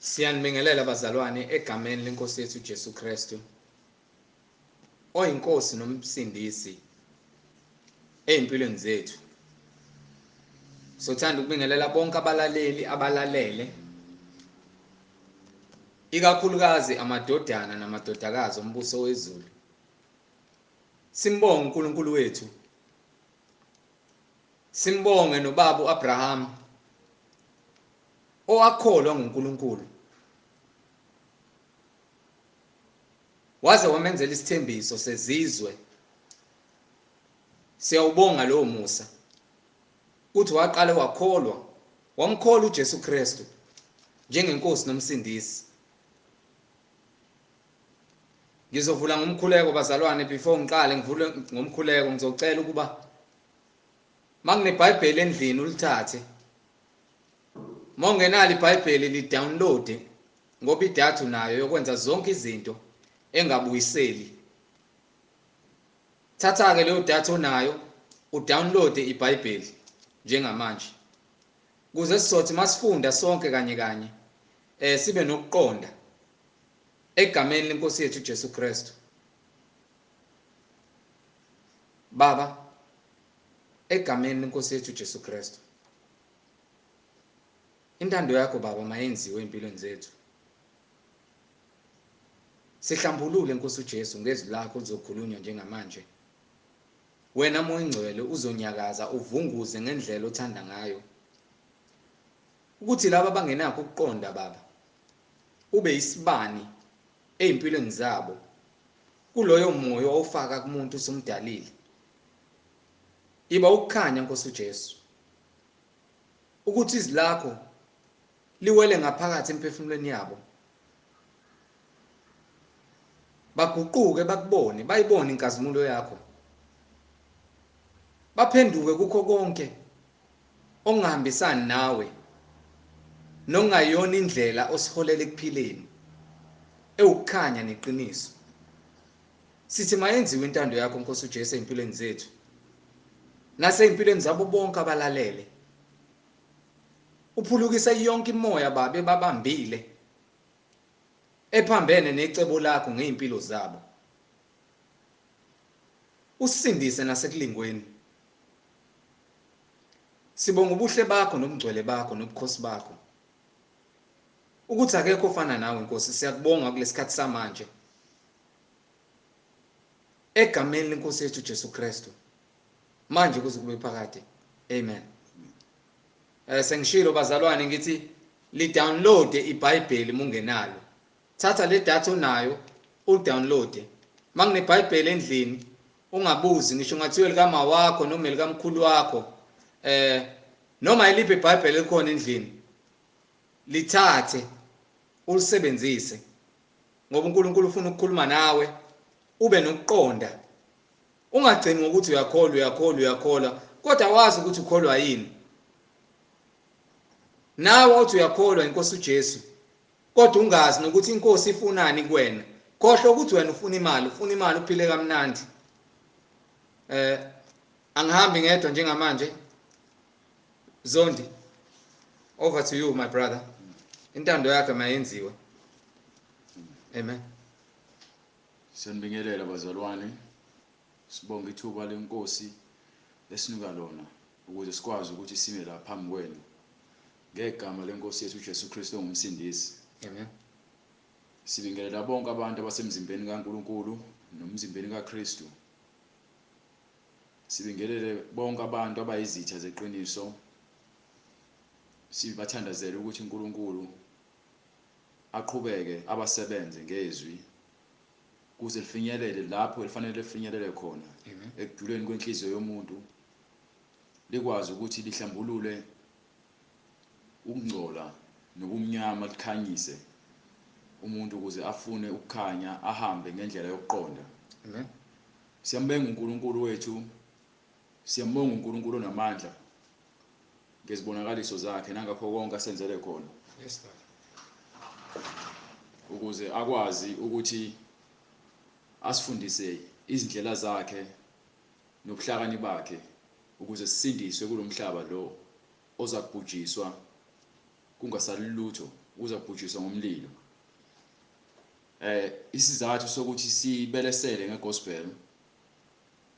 Siyanibingelela bazalwane egameni lenkosi yethu Jesu Kristu oyinkosi nomsindisi ezimpilweni zethu. Sothanda ukubingelela bonke abalaleli abalalele, ikakhulukazi amadodana namadodakazi ombuso wezulu. Simbonge uNkulunkulu wethu, simbonge nobaba uAbraham owakholwa nguNkulunkulu waze wamenzela isithembiso sezizwe. Siyawubonga lowo musa uthi waqale wakholwa, wamkholwa uJesu Kristu njengenkosi nomsindisi. Ngizovula ngomkhuleko bazalwane. Before ngiqale ngivule ngomkhuleko, ngizocela ukuba makuneBhayibheli endlini ulithathe, mawungenalo iBhayibheli li-download, ngoba idatha unayo yokwenza zonke izinto engabuyiseli. Thatha-ke leyo datha onayo udownload iBhayibheli njengamanje, kuze sizothi masifunda sonke kanye kanye sibe nokuqonda egameni lenkosi yethu Jesu Kristu. Baba, egameni lenkosi yethu Jesu Kristu, intando yakho Baba mayenziwe empilweni zethu. Sihlambulule Nkosi uJesu ngezwi lakho lizokhulunywa njengamanje. Wena Moya Oyingcwele uzonyakaza uvunguze ngendlela othanda ngayo, ukuthi laba abangenakho ukuqonda Baba ube isibani ezimpilweni zabo kuloyo moya owufaka kumuntu usumdalile. Iba ukukhanya Nkosi uJesu, ukuthi izwi lakho liwele ngaphakathi emphefumulweni yabo, baguquke bakubone, bayibone inkazimulo yakho, baphenduke kukho konke okungahambisani nawe nokungayona indlela osiholela ekuphileni ewukukhanya neqiniso. Sithi mayenziwe intando yakho Nkosi uJesu ezimpilweni zethu nasey'mpilweni zabo bonke abalalele. Uphulukise yonke imoya Baba ebabambile ephambene necebo lakho ngey'mpilo zabo, usisindise nasekulingweni. Sibonga ubuhle bakho nobungcwele bakho nobukhosi bakho, ukuthi akekho ofana nawe Nkosi. Siyakubonga kulesikhathi samanje egameni lenkosi yethu Jesu Kristu, manje kuze kube phakade. Amen. Sengishilo bazalwane, ngithi li-download iBhayibheli mungenalo. Thatha le data onayo udownload. MakuneBhayibheli endlini ungabuzi, ngisho ngathiwe likama wakho noma likamkhulu wakho, noma iliphi iBhayibheli elikhona endlini, lithathe ulisebenzise, ngoba uNkulunkulu ufuna ukukhuluma nawe ube nokuqonda. Ungagcini ngokuthi uyakholwa uyakholwa uyakholwa, kodwa wazi ukuthi ukholwa yini. Nawe uthi uyakholwa inkosi uJesu, kodwa ungazi nokuthi inkosi ifunani kuwena. Khohlwa ukuthi wena ufuna imali, ufuna imali uphile kamnandi. Angihambi ngedwa njengamanje. Zondi, over to you my brother. Intando yakhe mayenziwe. Amen. Siyanibingelela bazalwane. Sibonga ithuba lenkosi esinika lona ukuze sikwazi ukuthi sime la phambi kwenu ngegama lenkosi yethu uJesu Kristu ongumsindisi. Amen. Sibingelela bonke abantu abasemzimbeni kaNkuluNkulu nomzimbeni kaKristu. Sibingelele bonke abantu abayizitha zeqiniso. Sibathandazele ukuthi uNkulunkulu aqhubeke abasebenze ngezwi kuze lifinyelele lapho elifanele lifinyelele khona, ekujuleni kwenhliziyo yomuntu, likwazi ukuthi lihlambulule ukungcola nobumnyama, likhanyise umuntu ukuze afune ukukhanya, ahambe ngendlela yokuqonda. Amen. Siyambonga uNkulunkulu wethu, siyambonga uNkulunkulu onamandla ngezibonakaliso zakhe nangakho konke asenzele khona. Yes Lord. Ukuze akwazi ukuthi asifundise izindlela zakhe nobuhlakani bakhe, ukuze sisindiswe kulomhlaba lo oza kubhujiswa kungasali lutho. Uzabhujiswa ngomlilo. Isizathu sokuthi sibelesele ngegospel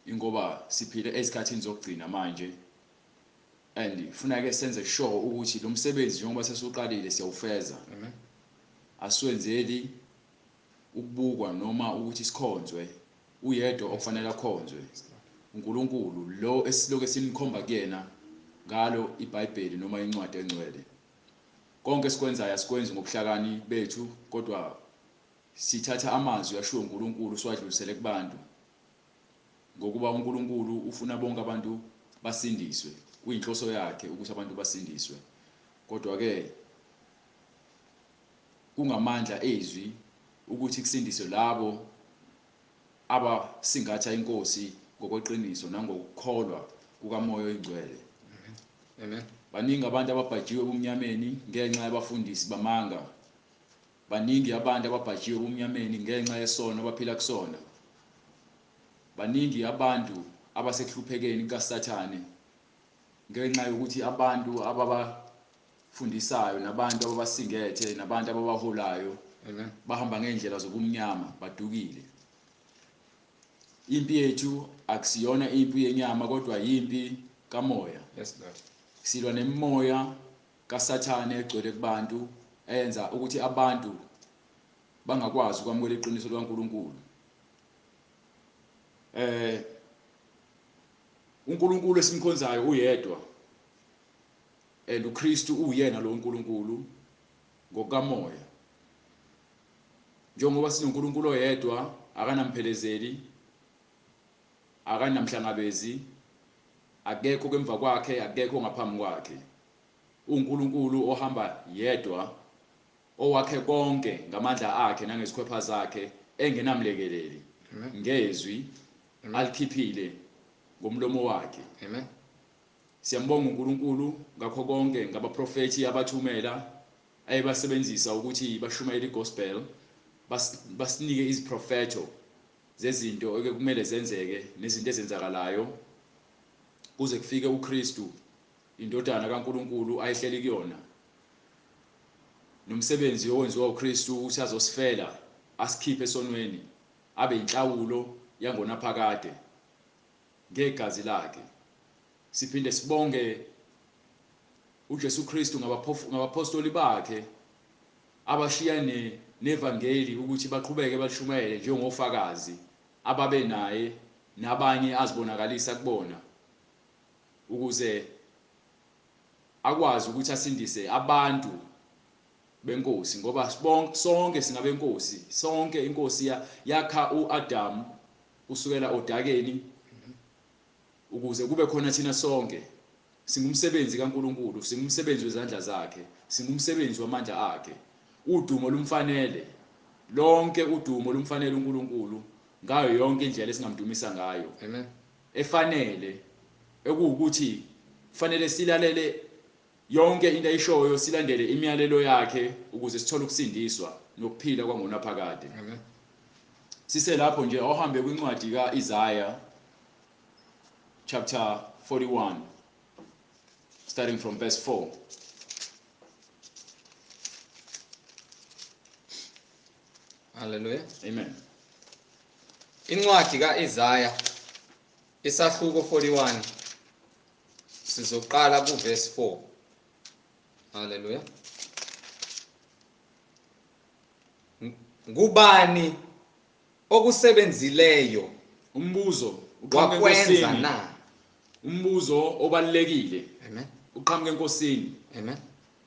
ingoba siphile ezikhathini zokugcina manje, and funa ke senze sure ukuthi lo msebenzi njengoba sesiqalile siyawufeza. Amen. Asiwenzeli ukubukwa noma ukuthi sikhonzwe, uyedwa okufanele akhonzwe, uNkulunkulu lo esiloke simkhomba kuyena ngalo iBhayibheli noma incwadi engcwele. Konke sikwenzayo asikwenzi ngobuhlakani bethu, kodwa sithatha amazwi ashiwo uNkulunkulu siwadlulisele kubantu, ngokuba uNkulunkulu ufuna bonke abantu basindiswe. Kuyinhloso yakhe ukuthi abantu basindiswe, kodwa ke kungamandla ezwi ukuthi kusindiswe labo abasingatha inkosi ngokweqiniso nangokukholwa kukaMoya oyiNgcwele. Amen. Baningi abantu ababhajiwe ebumnyameni ngenxa yabafundisi bamanga. Baningi abantu ababhajiwe ebumnyameni ngenxa yesono abaphila kusona. Baningi abantu abasekuhluphekeni kukaSathane ngenxa yokuthi abantu ababafundisayo nabantu ababasingethe nabantu ababaholayo Amen. bahamba ngendlela zobumnyama, badukile. Impi yethu akusiyona impi yenyama, kodwa yimpi kamoya. Yes Lord. Silwa nemimoya kaSathane egcwele kubantu, eyenza ukuthi abantu bangakwazi ukwamukela iqiniso likaNkulunkulu. uNkulunkulu esimkhonzayo uyedwa, and uKristu uyena lo uNkulunkulu ngokukamoya. Njengoba sinoNkulunkulu oyedwa, akanamphelezeleli, akanamhlangabezi, akekho emva kwakhe, akekho ngaphambi kwakhe. uNkulunkulu ohamba yedwa, owakhe konke ngamandla akhe nangezikhwepha zakhe, engenamlekeleli. Amen. Ngezwi Amen. alikhiphile ngomlomo wakhe. Amen. Siyambonga uNkulunkulu ngakho konke, ngabaprofethi abathumela ayebasebenzisa ukuthi bashumayele igospel, basinike iziprofetho zezinto ekumele zenzeke nezinto ezenzakalayo kuze kufike uKristu indodana kaNkulunkulu ayihleli kuyona, nomsebenzi owenziwa uKristu ukuthi azosifela asikhiphe esonweni, abe inhlawulo yangonaphakade ngegazi lakhe. Siphinde sibonge uJesu Kristu ngabapostoli bakhe abashiya nevangeli ukuthi baqhubeke bashumayele njengofakazi ababe naye nabanye azibonakalisa kubona, ukuze akwazi ukuthi asindise abantu benkosi, ngoba sonke singabenkosi. Sonke inkosi yakha uAdam kusukela odakeni ukuze kube khona thina sonke. Singumsebenzi kaNkulunkulu, singumsebenzi wezandla zakhe, singumsebenzi wamandla akhe. Udumo lumfanele lonke, udumo lumfanele uNkulunkulu ngayo yonke indlela esingamdumisa ngayo. Amen. Efanele ekuwukuthi kufanele silalele yonke into ayishoyo, silandele imiyalelo yakhe ukuze sithole ukusindiswa nokuphila kwangonaphakade. Amen. Siselapho nje, ohambe kwincwadi kaIsaiah chapter 41 starting from verse 4. Hallelujah. Amen. Incwadi kaIsaiah isahluko 41 sizoqala kuverse 4. Hallelujah. Ngubani okusebenzileyo? Umbuzo uqhamuka wakwenza enkosini. na? Umbuzo obalulekile. Amen. Uqhamuka enkosini. Amen.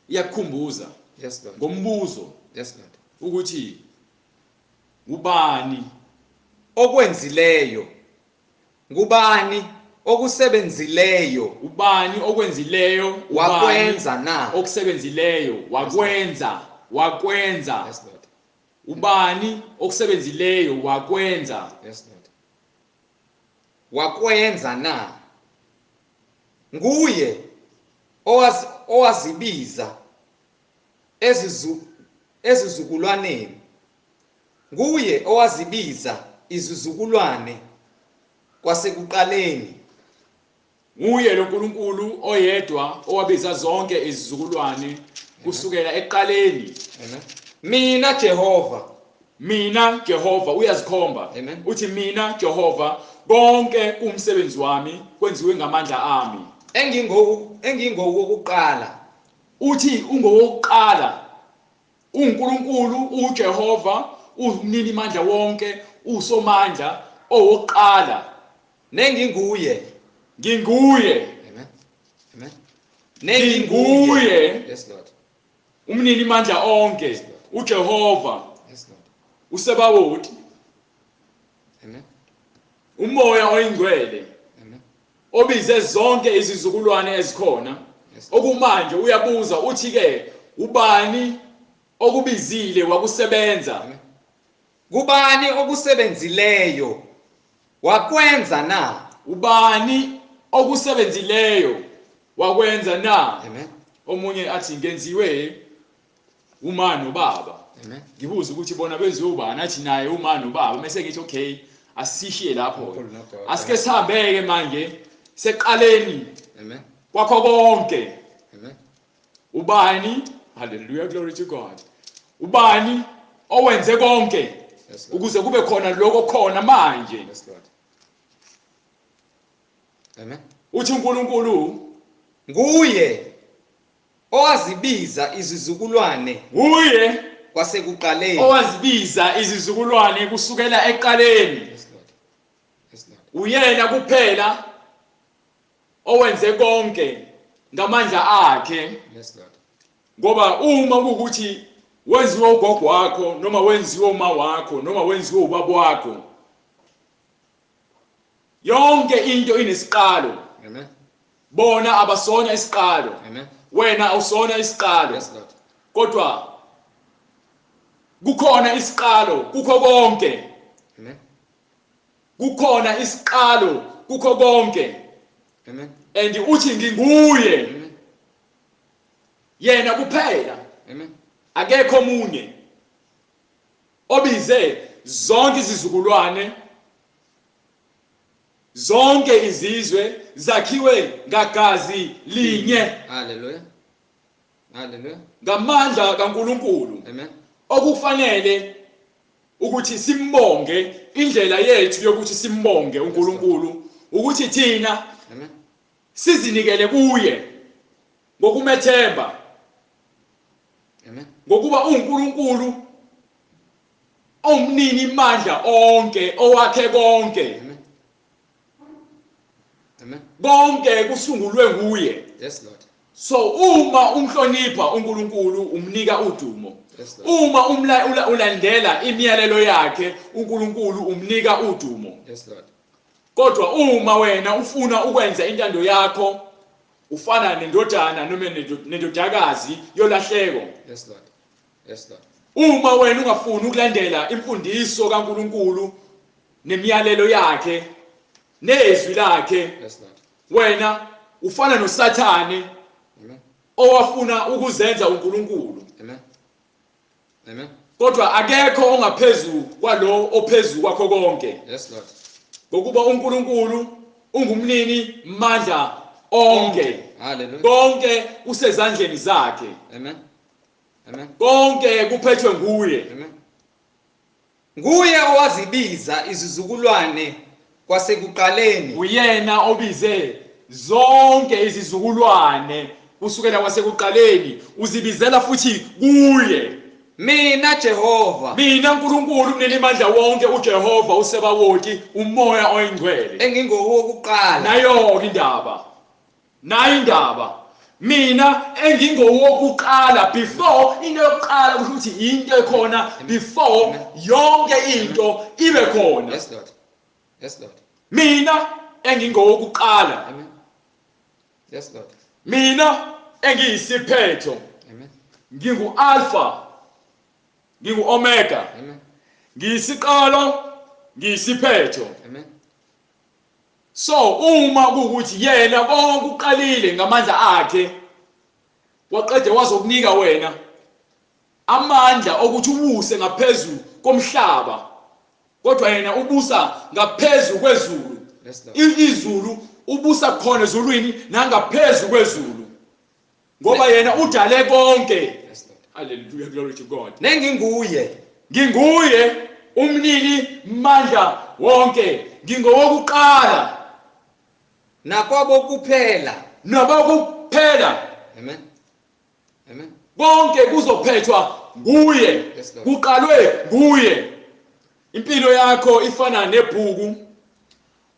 Iyakukhumbuza. Yes Lord. Ngombuzo. Yes Lord. Ukuthi ubani okwenzileyo? Ngubani okusebenzileyo? Ubani okwenzileyo? Wakwenza na? Okusebenzileyo wakwenza, wakwenza. Yes Lord. Ubani okusebenzileyo wakwenza? Yes Lord. Wakwenza na? Nguye owazibiza ezizukulwaneni. Nguye owazibiza izizukulwane kwasekuqaleni. Nguye lo Nkulunkulu oyedwa owabiza zonke izizukulwane Kusukela ekuqaleni. Amen. Mina Jehova. Mina Jehova uyazikhomba. Amen. Uthi mina Jehova konke umsebenzi wami kwenziwe ngamandla ami. Engingowokuqala. Uthi ungowokuqala. uNkulunkulu uJehova umnini mandla wonke, usomandla, owokuqala. Nenginguye. Nginguye. Amen. Amen. Nginguye. Yes Lord. Umnini mandla onke, uJehova. Yes Lord. Usebawoti. Amen. Umoya oyingcwele. Amen. Obize zonke izizukulwane ezikhona. Yes. Okumanje uyabuza uthi ke ubani okubizile wakusebenza? Amen. Kubani okusebenzileyo wakwenza na? Ubani okusebenzileyo wakwenza na? Amen. Omunye athi ngenziwe uma nobaba. Amen. Ngibuza ukuthi bona benziwe ubani, athi naye uma nobaba. Mase ngithi okay, asishiye lapho. Asike sihambeke manje seqaleni. Amen. Kwakho konke. Amen. Ubani? Hallelujah, glory to God. Ubani owenze konke ukuze kube khona lokho khona manje? Yes Lord. Amen. Uthi uNkulunkulu nguye owazibiza izizukulwane, nguye kwasekuqaleni, owazibiza izizukulwane kusukela ekuqaleni. Yes Lord. Yes Lord. Uyena kuphela owenze konke ngamandla akhe. Yes Lord. Ngoba uma kuukuthi wenziwe ugogo wakho noma wenziwe uma wakho noma wenziwe ubaba wakho, yonke into inesiqalo. Amen. Bona abasona isiqalo. Amen. Wena awusona isiqalo. Yes Lord. Kodwa kukhona isiqalo kukho konke. Amen. Kukhona isiqalo kukho konke. Amen. And uthi nginguye. Amen. Yena kuphela. Amen. Akekho omunye obize zonke izizukulwane, zonke izizwe zakhiwe ngagazi linye. Hallelujah. Hallelujah. Ngamandla kaNkuluNkulu. Amen. Okufanele ukuthi simbonge, indlela yethu yokuthi simbonge uNkulunkulu ukuthi thina Amen. sizinikele kuye ngokumethemba. Amen. Ngokuba uNkulunkulu omnini mandla onke, owakhe konke. Amen. Amen. Konke kusungulwe nguye. Yes Lord. So uma umhlonipha uNkulunkulu umnika udumo. Yes Lord. Uma ulandela imiyalelo yakhe uNkulunkulu umnika udumo. Yes Lord. Kodwa uma wena ufuna ukwenza intando yakho ufana nendodana noma nendodakazi yolahleko. Yes Lord. Yes Lord. Uma wena ungafuni ukulandela imfundiso kaNkulunkulu nemiyalelo yakhe nezwi lakhe, Yes Lord. wena ufana noSathane. Amen. Owafuna ukuzenza uNkulunkulu. Amen. Amen. Kodwa akekho ongaphezulu kwalo ophezulu kwakho konke. Yes Lord. Ngokuba uNkulunkulu ungumnini mandla onke. Hallelujah. Konke kusezandleni zakhe. Amen. Amen. Konke kuphethwe nguye. Amen. Nguye owazibiza izizukulwane kwasekuqaleni. Uyena obize zonke izizukulwane kusukela kwasekuqaleni, uzibizela futhi kuye. Mina Jehova, mina uNkulunkulu mninimandla wonke uJehova usebawoti umoya oyingcwele, engingowokuqala. Nayo indaba, nayo indaba, mina engingowokuqala. Before into yokuqala kusho ukuthi into ekhona before yonke into ibe khona. Yes Lord. Yes Lord. Mina engingowokuqala. Amen. Yes Lord. Mina engiyisiphetho. Amen. Ngingu Alpha, ngingu Omega. Amen. Ngiyisiqalo, ngiyisiphetho. Amen. So uma kuukuthi yena konke uqalile ngamandla akhe, waqede wazokunika wena amandla okuthi ubuse ngaphezulu komhlaba, kodwa yena ubusa ngaphezulu kwezulu. Yes Lord. Izulu ubusa khona ezulwini nangaphezulu kwezulu. Ngoba yena udale konke. Yes, Lord. Hallelujah, glory to God. Nenginguye. Nginguye umnini mandla wonke, ngingowokuqala Nakwabo kuphela. Nabakuphela. Amen. Amen. Konke kuzophethwa nguye. Yes, Lord. Kuqalwe nguye. Impilo yakho ifana nebhuku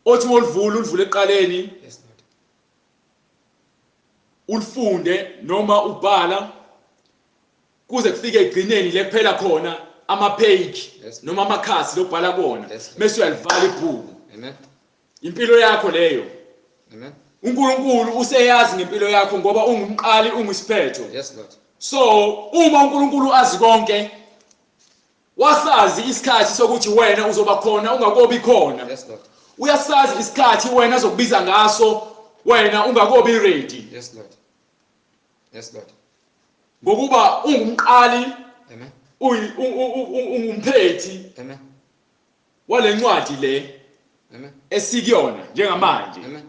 othi wolivula, ulivule eqaleni. Yes, Lord. Ulifunde noma ubhala kuze kufike egcineni lekuphela khona ama page Yes. noma amakhasi lokubhala kuona. Yes, Lord. Bese uyalivala ibhuku. Amen. Impilo yakho leyo. Amen. uNkulunkulu useyazi ngempilo yakho ngoba ungumqali, ungisiphetho. Yes, Lord. So uma uNkulunkulu azi konke, wasazi isikhathi sokuthi wena uzoba khona ungakobi khona. Yes, Lord. Uyasazi isikhathi wena azokubiza ngaso wena ungakobi ready. Yes, Lord. Yes, Lord. Ngokuba ungumqali, Amen. ungumphethi Amen. walencwadi le Amen. esikuyona njengamanje. Amen.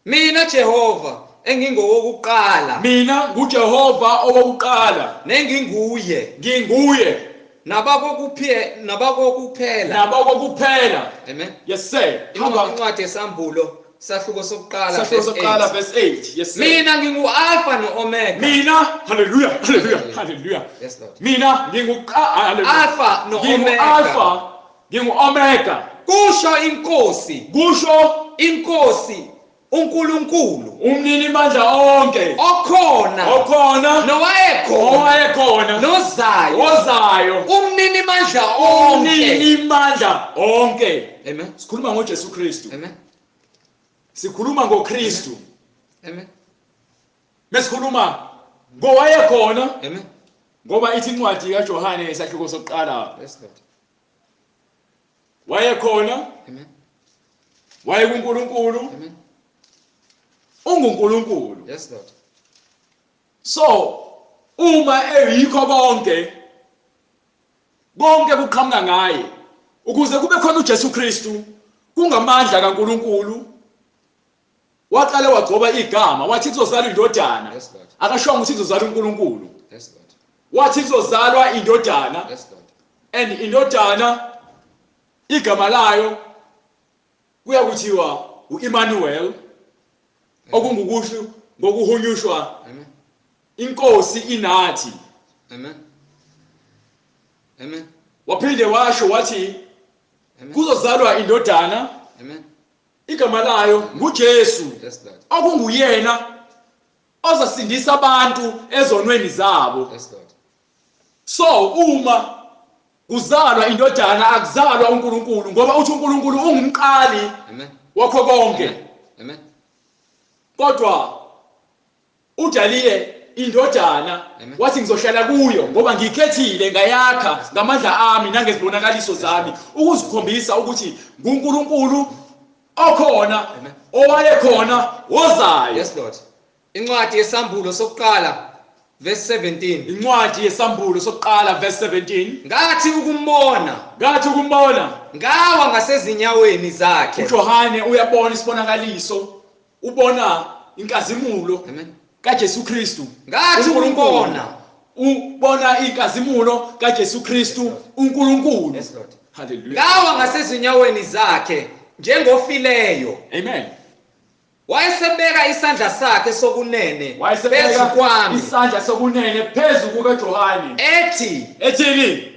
Mina Jehova engingowokuqala. Mina nguJehova owokuqala. Nenginguye. Nginguye. Nabakokuphela. Nabakokuphela. Amen. Yes sir. Hamba. Incwadi yesambulo sahluko sokuqala Sahluko verse sokuqala 8. Verse 8. Yes sir. Mina ngingu-Alpha no-Omega. Mina, hallelujah, hallelujah, hallelujah. Yes, Lord. Mina ngingu Alpha no-Omega. Ngingu-Alpha, ngingu-Omega. Kusho inkosi. Kusho inkosi uNkulunkulu. Umnini mandla onke. Okhona. Okhona. Nowayekhona. Owayekhona. Nozayo. Ozayo. Umnini mandla onke. Umnini mandla onke. Amen. Sikhuluma ngoJesu Kristu. Amen. Sikhuluma ngoKristu. Amen. Mesikhuluma ngowayekhona. Amen. Ngoba ithi incwadi kaJohane isahluko sokuqala. Yes, Lord. Wayekhona. Amen. WayekuNkulunkulu. Amen. UnguNkulunkulu. Yes, Lord. So uma eyikho konke, konke kuqhamuka ngaye ukuze kube khona uJesu Kristu, kungamandla kaNkulunkulu. Waqale wagcoba igama, wathi kuzozalwa indodana. Yes, Lord. Akashongo ukuthi kuzozalwa uNkulunkulu. Yes, Lord. Wathi kuzozalwa indodana. Yes, Lord. And indodana igama layo kuyakuthiwa uEmmanuel, okungukusho ngokuhunyushwa Amen. inkosi inathi. Amen. Amen. Waphinde washo wathi Amen. kuzozalwa indodana. Amen. Igama layo nguJesu. Yes, Lord. Okunguyena ozasindisa abantu ezonweni zabo. Yes, Lord. So uma kuzalwa indodana akuzalwa uNkulunkulu, ngoba uthi uNkulunkulu ungumqali Amen. wakho konke. Amen. Amen. Kodwa udalile indodana. Amen. Wathi ngizohlala kuyo ngoba ngikhethile, ngayakha ngamandla ami nangezibonakaliso zami ukuzikhombisa ukuthi nguNkulunkulu okhona, Amen. owayekhona, wozayo. Yes, Lord. Incwadi yesambulo sokuqala verse 17. Incwadi yesambulo sokuqala verse 17. Ngathi ukumbona, Ngathi ukumbona, ngawa ngasezinyaweni zakhe. uJohane uyabona isibonakaliso, ubona inkazimulo Amen. kaJesu Kristu. Ngathi uNkulunkulu. ukumbona, Ubona inkazimulo kaJesu Kristu uNkulunkulu. Yes, Lord. Hallelujah. Ngawa ngasezinyaweni zakhe njengofileyo. Amen. Wayesebeka isandla sakhe sokunene phezu Wayesebeka kwami, isandla sokunene phezu kukaJohane. Ethi, Ethini?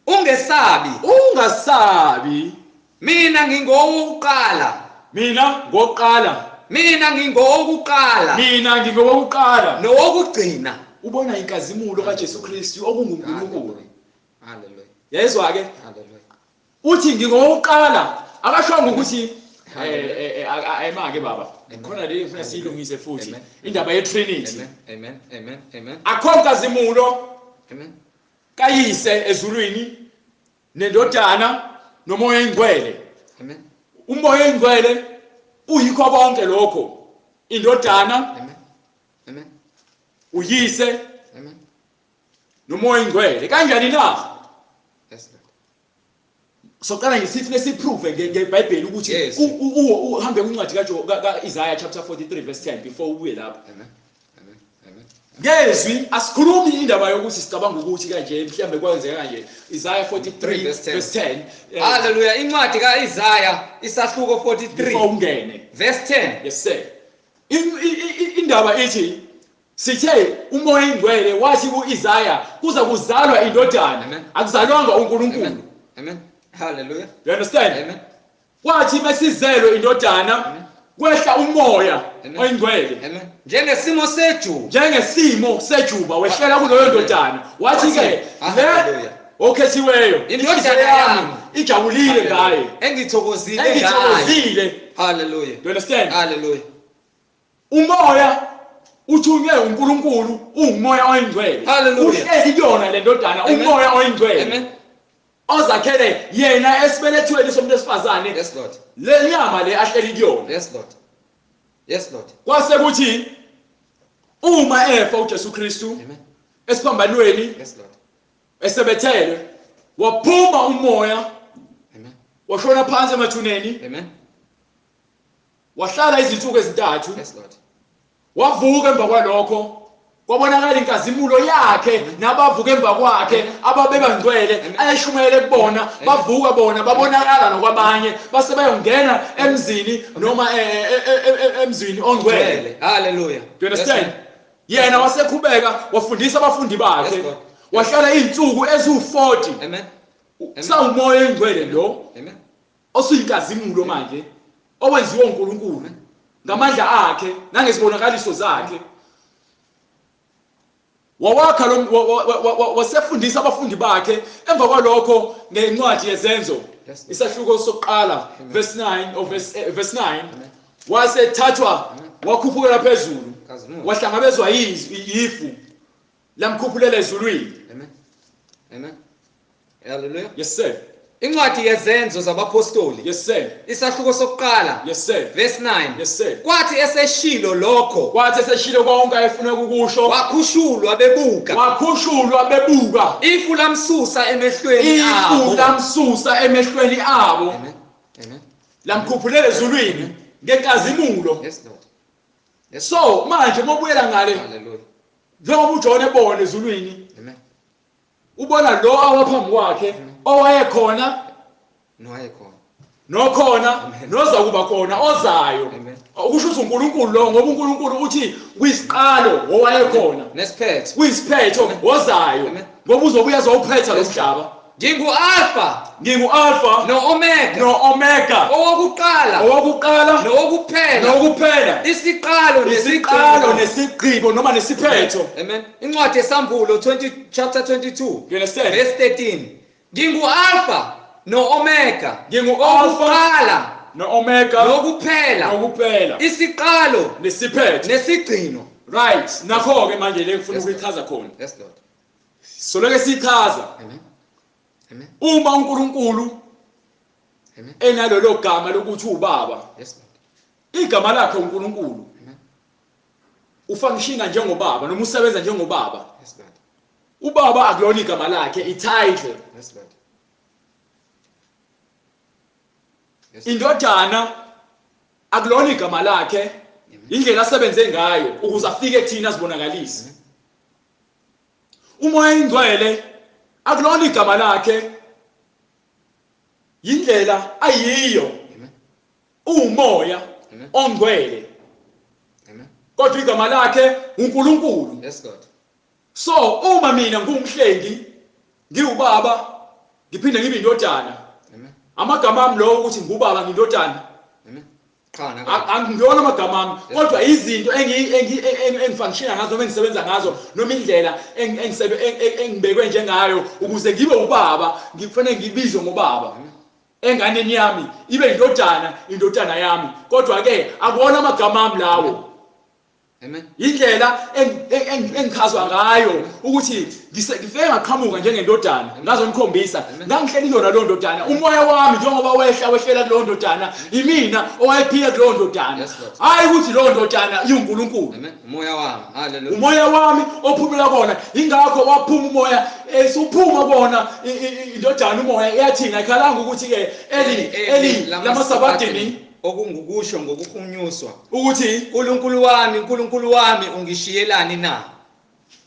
Ungesabi, Ungasabi. Mina ngingowokuqala. Mina ngokuqala. Mina ngingowokuqala. Mina ngingowokuqala. Nowokugcina. Ubona inkazimulo kaJesu Kristu okunguNkulunkulu. Hallelujah. Yezwa ke? Hallelujah. Uthi ngingowokuqala. Akashongo ukuthi Hallelujah. ayimake baba. Amen. Khona le ufuna siyilungise futhi. Amen. Indaba yeTrinity. Amen. Amen. Amen. Amen. Akho nkazimulo Amen. kayise ezulwini nendodana nomoya oyingcwele. Amen. Umoya oyingcwele uyikho konke lokho. Indodana, Amen. Amen. uyise Amen. nomoya oyingcwele. Kanjani na? Yes, Lord. Soqala ngisithi lesiprove ngeBhayibheli ukuthi Yes. uhambe kwincwadi kaIsaiah chapter 43 verse 10 before uye lapho. Amen. Amen. Amen. Ngezwi asikhulumi indaba yokuthi sicabanga ukuthi kanje mhlambe kwenzeka kanje. Isaiah 43 verse 10. Verse 10. Hallelujah. Incwadi kaIsaya isahluko 43 Before ungene. Verse 10. Yes sir. Indaba ithi sithe uMoya Ingcwele wathi kuIsaya kuza kuzalwa indodana, akuzalwanga uNkulunkulu. Amen. Amen. Hallelujah. You understand? Amen. Wathi mesizelwe indodana kwehla umoya oyingcwele. Amen. Njengesimo sejuba. Njengesimo sejuba wehlela kuloyo ndodana. Wathi ke le okhethiweyo indodana yami ijabulile ngaye. Engithokozile ngaye. Engithokozile. Hallelujah. You understand? Hallelujah. Umoya uthunywe uNkulunkulu, umoya oyingcwele. Uhleli kuyona le ndodana, umoya oyingcwele. Amen. Ozakhele yena esibelethweni somuntu wesifazane. Yes Lord. Le nyama le ahleli kuyona. Yes Lord. Yes Lord. Kwase kuthi uma efa uJesu Kristu Amen. esiphambanweni, yes Lord, esebethelwe, waphuma umoya. Amen. Washona phansi emathuneni. Amen. Wahlala izinsuku ezintathu. Yes Lord. Wavuka emva kwalokho. Kwabonakala inkazimulo yakhe nabavuka emva kwakhe ababebangcwele ayeshumayele kubona, bavuka bona babonakala nokwabanye base bayongena emzini noma emzini ongcwele. Hallelujah. Do you understand? Yena wasekhubeka wafundisa abafundi bakhe, wahlala izinsuku eziwu40. Amen. Sawumoya engcwele lo. Amen. Osuyinkazimulo manje owenziwa uNkulunkulu ngamandla akhe nangezibonakaliso zakhe. Wawakha lo wasefundisa abafundi bakhe emva kwalokho ngencwadi yeZenzo isahluko sokuqala verse 9 or verse 9 wasethathwa wakhuphukela phezulu wahlangabezwa yifu lamkhuphulela ezulwini. Amen. Amen. Hallelujah. Yes sir. Incwadi yeZenzo zabaPostoli. Yes sir. Isahluko sokuqala. Yes sir. Verse 9. Yes sir. Kwathi eseshilo lokho. Kwathi eseshilo konke ayefuna ukukusho. Wakhushulwa bebuka. Wakhushulwa bebuka. Ifu lamsusa emehlweni abo. Ifu lamsusa emehlweni abo. Amen. Amen. Lamkhuphulela ezulwini ngenkazimulo. Yes Lord. Yes. So manje mobuyela ngale. Hallelujah. Njengoba uJohn ebona ezulwini. Amen. Ubona lo awaphambi kwakhe owayekhona nowayekhona nokhona noza kuba khona ozayo. Ukusho ukuthi uNkulunkulu lo, ngoba uNkulunkulu uthi kuyisiqalo owayekhona nesiphetho, kuyisiphetho ozayo, ngoba uzobuya azowuphetha lo mhlaba. Ngingu-Alpha, ngingu-Alpha no-Omega, no-Omega, owokuqala, owokuqala nowokuphela, nowokuphela, isiqalo isiqalo nesigqibo noma nesiphetho. Amen. Incwadi yeSambulo 20 chapter 22 You understand? Verse 13. Ngingu-Alpha no-Omega, ngingu-Alpha no-Omega, nokuphela, nokuphela, isiqalo nesiphetho, nesigcino. Right. Nakho ke manje le ngifuna ukuyichaza khona. Yes Lord. Soleke sichaza. Amen. Amen. Uma uNkulunkulu Amen enalelo gama lokuthi ubaba. Yes Lord. Igama lakhe uNkulunkulu. Amen. Ufunctiona njengobaba noma usebenza njengobaba. Yes Lord. Ubaba akulona igama lakhe, i-title. Yes Lord. Yes. Indodana akulona igama lakhe, indlela asebenze ngayo ukuze afike kuthina sibonakalise. Umoya ingcwele akulona igama lakhe, indlela ayiyo. Umoya ongcwele. Amen. Kodwa igama lakhe uNkulunkulu. Yes Lord. So uma mina ngumhlengi, ngiwubaba, ngiphinde ngibe indodana. Amen. Amagama ami lo ukuthi ngubaba ngindodana. Amen. Angiyona amagama ami, kodwa izinto engifunctiona ngazo noma engisebenza ngazo noma indlela engibekwe njengayo ukuze ngibe ubaba, ngifanele ngibizwe ngobaba. Enganeni yami ibe indodana, indodana yami. Kodwa ke akuwona amagama ami lawo. Amen. Indlela engichazwa ngayo ukuthi ngifike ngaqhamuka njengendodana ngazomkhombisa ngangihleli yona leyo ndodana, umoya wami njengoba wehla wehlela kuleyo ndodana, imina owayephila kuleyo ndodana, hayi ukuthi leyo ndodana iwuNkulunkulu. Amen. Umoya wami, hallelujah, umoya wami ophumela kona, ingakho waphuma umoya, esuphuma kona indodana umoya yathina ikhalanga ukuthi ke Eli lamasabatini, okungukusho ngokuhunyuswa ukuthi uNkulunkulu wami, uNkulunkulu wami ungishiyelani na?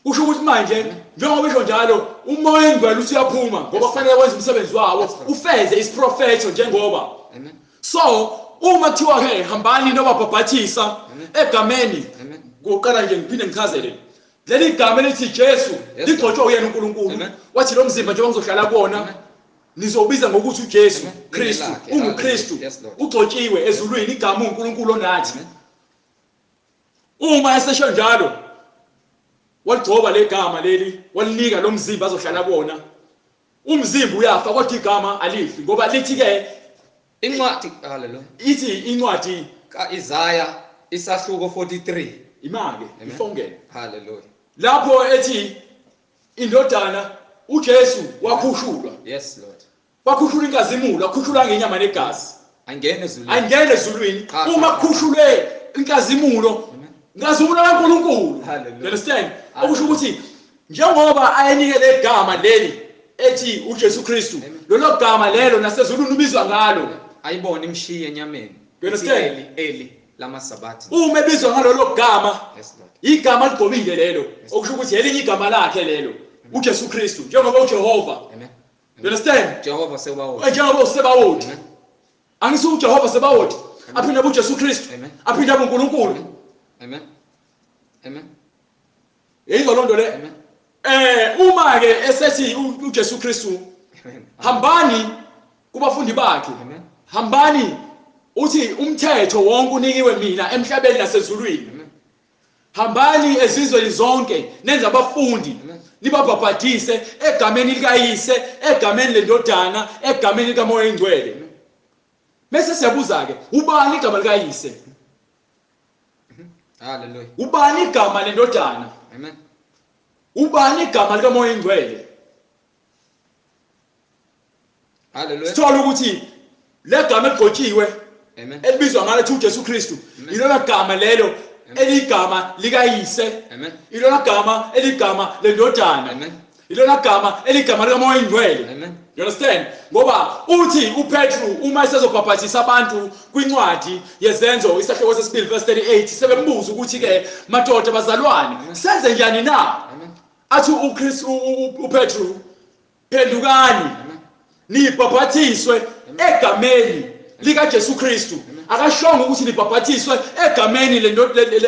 Kusho ukuthi manje njengoba isho njalo uMoya oNgcwele usuyaphuma ngoba kufanele wenze umsebenzi wawo ufeze isiprofetho njengoba. Amen. So uma kuthiwa ke hambani nobabhabhathisa egameni, kuqala nje ngiphinde ngichazele leli gama elithi Jesu ligcotshwa uyena uNkulunkulu, wathi lo mzimba njengoba ngizohlala kuwona nizobiza ngokuthi uJesu Kristu, unguKristu, ugcotshiwe ezulwini, igama uNkulunkulu onathi. Uma esesho njalo waligcoba legama leli, walinika lo mzimba azohlala kuwona. Umzimba uyafa kodwa igama alifi, ngoba lithi ke incwadi, haleluya, ithi incwadi kaIsaya isahluko 43 imake ifongene, haleluya, lapho ethi indodana uJesu wakhushulwa. Yes Lord, wakhushulwa inkazimulo, wakhushulwa ngenyama negazi, angene ezulwini, angene ezulwini. Uma kukhushulwe inkazimulo, inkazimulo kaNkulunkulu, you understand? Okusho ukuthi njengoba ayenike legama leli ethi uJesu Kristu, lolo gama lelo nasezulwini ubizwa ngalo, ayibone imshiye enyameni. You understand? Eli lamasabathi, uma ebizwa ngalolo gama, igama ligcobile lelo, okusho ukuthi elinye igama lakhe lelo uJesu Kristu, njengoba uJehova. Amen. You understand? Jehova Sebawoti, njengoba uSebawoti, angithi uJehova Sebawoti aphinde uJesu Kristu, aphinde uNkulunkulu. Amen. Amen. Yizwa lonto le. Uma ke esethi uJesu Kristu hambani kubafundi bakhe, hambani, uthi umthetho wonke unikiwe mina emhlabeni nasezulwini. Hambani ezizweni zonke nenze abafundi, nibabhabhadise egameni likaYise, egameni lendodana, egameni likaMoya oNgcwele. Bese siyabuza ke, ubani igama likaYise? Hallelujah. Ubani igama lendodana? Amen. Ubani igama likaMoya oNgcwele? Hallelujah. Sithola ukuthi legama eligcotshiwe elibizwa ngalo ethi uJesu Kristu, ilona gama lelo eligama likaYise, ilona gama eligama lendodana, ilona gama eligama likaMoya oNgcwele. You understand? Ngoba uthi uPetru uma esezobhabhathisa abantu kwincwadi yeZenzo isahluko sesibili verse 38, sebembuza ukuthi ke madoda bazalwane senze njani na? Athi uKristu uPetru, phendukani nibhabhathiswe egameni likaJesu Kristu. Akashongo ukuthi nibhabhathiswe egameni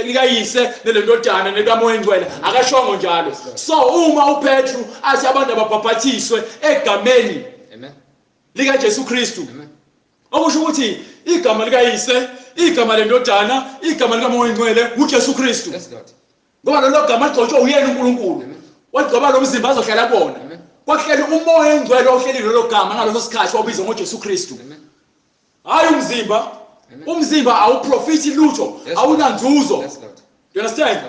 likaYise nelendodana nelikaMoya oNgcwele, akashongo njalo. So uma uPetru athi abantu ababhabhathiswe egameni likaJesu Kristu, okusho ukuthi igama likaYise, igama lendodana, igama likaMoya oNgcwele uJesu Kristu. Ngoba lelo gama ligcotshwe uyena uNkulunkulu, wagcoba lo mzimba azohlala kuwona. Kwakuhleli uMoya oNgcwele ohleli lelo gama ngaleso sikhathi wabizwa ngoJesu Kristu. Hayi umzimba, umzimba awuprofiti lutho, awunanzuzo. You understand?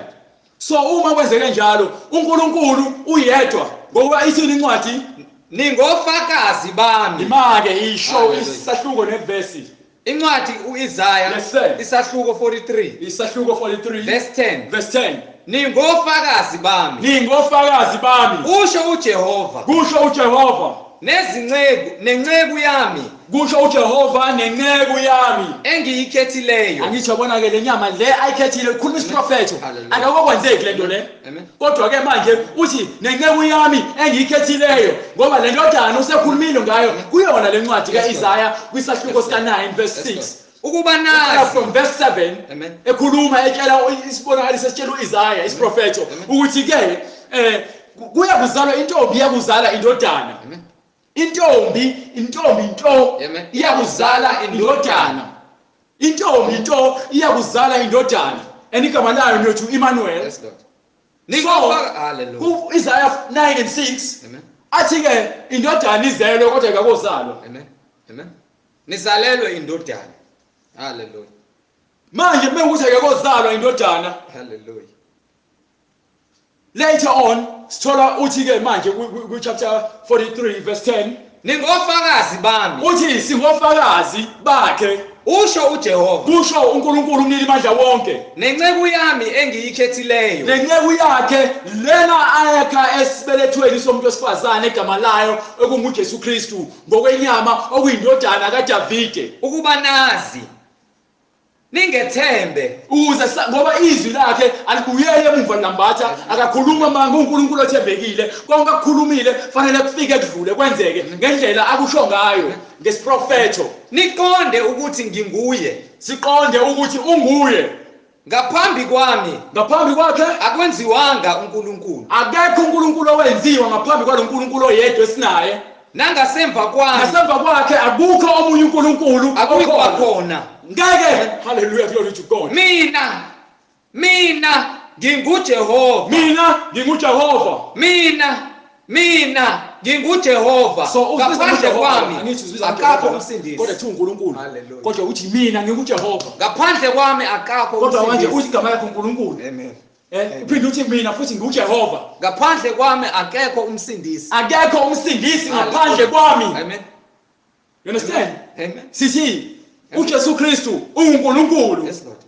So uma kwenzeke njalo, uNkulunkulu uyedwa, ngoba ithini incwadi? Ningofakazi bami. Imake isho isahluko nevesi. Incwadi uIsaya isahluko 43, isahluko 43 verse 10, verse 10. Ningofakazi bami, ningofakazi bami, kusho uJehova, kusho uJehova, nezinceku nenceku yami, kusho uJehova nenceku yami engiyikhethileyo. Angithi yabona ke lenyama le ayikhethile, ukhuluma isiprofetho, akakokwenzeki lento le. Kodwa ke manje uthi nenceku yami engiyikhethileyo, ngoba le ndodana usekhulumile ngayo kuyona lencwadi kaIsaya kwisahluko sika9 verse 6, ukuba nazi from verse 7 ekhuluma etshela isibonakaliso esitshela uIsaya isiprofetho ukuthi ke kuya kuzalwa intombi, iyakuzala indodana. Intombi, intombi nto iyakuzala indodana. Intombi nto iyakuzala indodana. And igama layo niyothi uEmmanuel. Yes Lord. So Isaiah 9 and 6 athi ke indodana izelwe kodwa ikakozalwa. Amen. Amen. Nizalelwe indodana. Hallelujah. Manje mekuthi akakozalwa indodana. Hallelujah. Later on sithola uthi ke manje ku chapter 43 verse 10, ningofakazi bami, uthi singofakazi bakhe, usho uJehova, kusho uNkulunkulu umninimandla wonke, nenceku yami engiyikhethileyo, nenceku yakhe lena ayakha esibelethweni somuntu wesifazane egama layo okunguJesu Kristu ngokwenyama okuyindodana kaDavide, ukuba nazi Ningethembe ukuze ngoba izwi lakhe alibuyele emuva lambatha, akakhuluma manga, uNkulunkulu othembekile, konke akukhulumile fanele kufike kudlule kwenzeke ngendlela akusho ngayo ngesiprofetho. Niqonde ukuthi nginguye, siqonde ukuthi unguye. Ngaphambi kwami, ngaphambi kwakhe akwenziwanga uNkulunkulu, akekho uNkulunkulu owenziwa ngaphambi kwalo uNkulunkulu oyedwa esinaye. Nangasemva kwami, ngasemva kwakhe akukho omunye uNkulunkulu akuyikuba khona. Ngeke. Hallelujah, glory to God. Mina nginguJehova. Mina nginguJehova. Mina nginguJehova. So ngaphandle kwami akakho umsindisi. Kodwa thi uNkulunkulu. Kodwa uthi mina nginguJehova. Ngaphandle kwami akakho umsindisi. Kodwa manje uthi igama lakho uNkulunkulu. Amen. Uphinde uthi mina futhi nginguJehova. Ngaphandle kwami akekho umsindisi. Akekho umsindisi ngaphandle kwami. Amen. You understand? Amen. Sithi uJesu Kristu unguNkulunkulu. Yes Lord.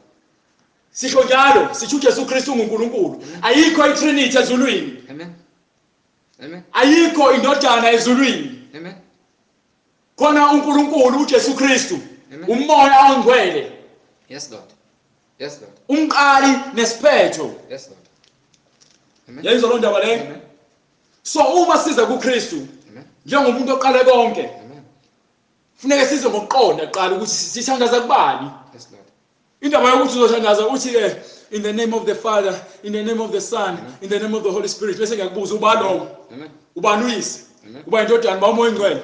Sisho njalo, sithi uJesu Kristu unguNkulunkulu. Ayikho iTrinity ezulwini. Amen. Amen. Ayikho indodana ezulwini. Amen. Khona uNkulunkulu uJesu Kristu, uMoya oNgcwele. Yes Lord. Yes Lord. Umqali nesiphetho. Yes Lord. Amen. Yayizwa lo ndaba le? Amen. So uma siza kuKristu njengomuntu oqale konke, Amen, funeke size ngokuqonda kuqala ukuthi sithandaza kubani. Yes Lord. Indaba yokuthi uzothandaza uthi ke in the name of the Father, in the name of the Son, in the name of the Holy Spirit, bese ngiyakubuza uba lowo, Amen. ubani uyise, Amen. uba indodana, uba uMoya oNgcwele.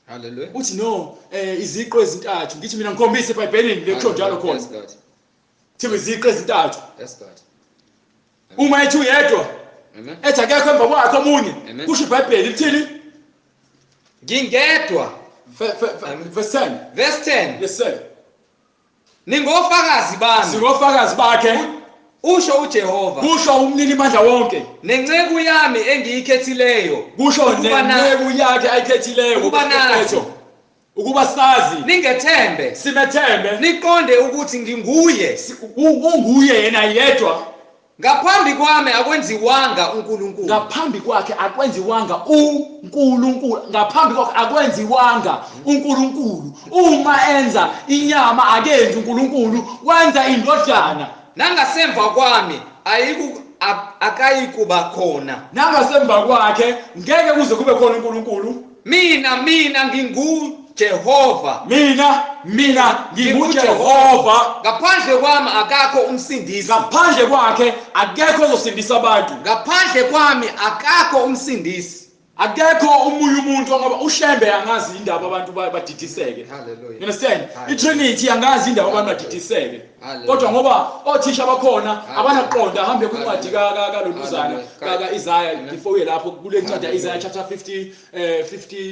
Hallelujah. Uthi no, iziqu ezintathu. Ngithi mina ngikhombise eBhayibhelini lekusho njalo khona. Yes Lord. Thiwe iziqu ezintathu. Yes Lord. Uma ethi uyedwa, Amen. ethi akekho emva kwakhe omunye, Amen. kusho iBhayibheli lithini? Ngingedwa. Verse 10. Verse 10. Yes sir. Ningofakazi bami, Singofakazi bakhe, usho uJehova, kusho umnini mandla wonke, nenceku yami engiyikhethileyo, kusho nenceku yakhe ayikhethileyo ukuba nazi, ukuba sazi, ningethembe, simethembe, niqonde ukuthi nginguye, unguye yena yedwa. Ngaphambi kwami akwenziwanga uNkulunkulu. Ngaphambi kwakhe akwenziwanga uNkulunkulu. Ngaphambi kwakhe akwenziwanga uNkulunkulu. Uma enza inyama akenzi uNkulunkulu, wenza indodana. Nangasemva kwami akayikuba khona. Nangasemva kwakhe ngeke kuze kube khona uNkulunkulu. Mina nginguJehova. Mina nginguJehova. Ngaphandle kwami akakho umsindisi. Ngaphandle kwakhe akekho ozosindisa abantu. Ngaphandle kwami akakho umsindisi. Akekho omunye umuntu ngoba uShembe angazi indaba abantu badidiseke. Hallelujah. You understand? iTrinity angazi indaba abantu badidiseke. Kodwa ngoba othisha bakhona abanaqonda hambe kwincwadi kaLontuzana kaIsaiah before uye lapho kule ncwadi kaIsaiah chapter 50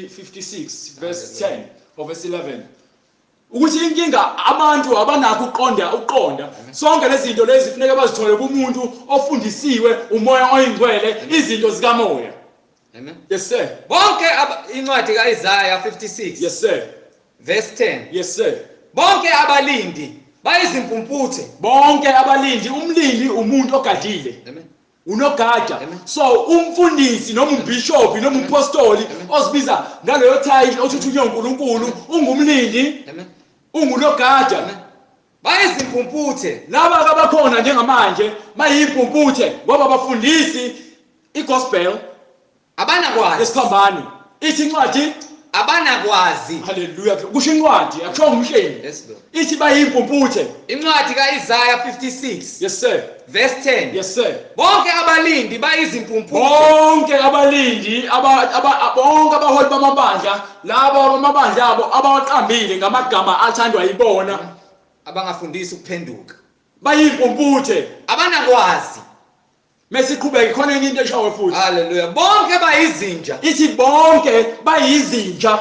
56 verse 10 or verse 11. Ukuthi inkinga abantu abanakho ukuqonda sonke lezi zinto lezi kufuneka bazithole kumuntu ofundisiwe uMoya oyiNgcwele izinto zikamoya. Amen. Yes sir. Bonke incwadi kaIsaiah 56. Yes sir. Verse 10. Yes sir. Bonke abalindi bayizimpumputhe. Bonke abalindi, umlindi umuntu ogadile. Amen. Unogada. So umfundisi noma umbishop noma umpostoli ozibiza ngaleyo title othuthunywe uNkulunkulu ungumlindi. Amen. Ungunogada. Bayizimpumputhe. Laba abakhona njengamanje bayimpumputhe ngoba bafundisi igospel abanakwazi. Esiphambano. Ithi incwadi abanakwazi. Hallelujah. Kusho incwadi, akusho umhlengi. Yes Lord. Ithi bayimpumputhe. Incwadi kaIsaiah 56. Yes sir. Verse 10. Yes sir. Bonke abalindi bayizimpumputhe. Bonke abalindi bonke abaholi bamabandla, labo bamabandla abo abawaqambile ngamagama athandwa yibona, abangafundisi ukuphenduka. Bayimpumputhe. Abanakwazi. Mesiqhubeke khona enye into eshawe futhi. Hallelujah. Bonke bayizinja. Ithi bonke bayizinja.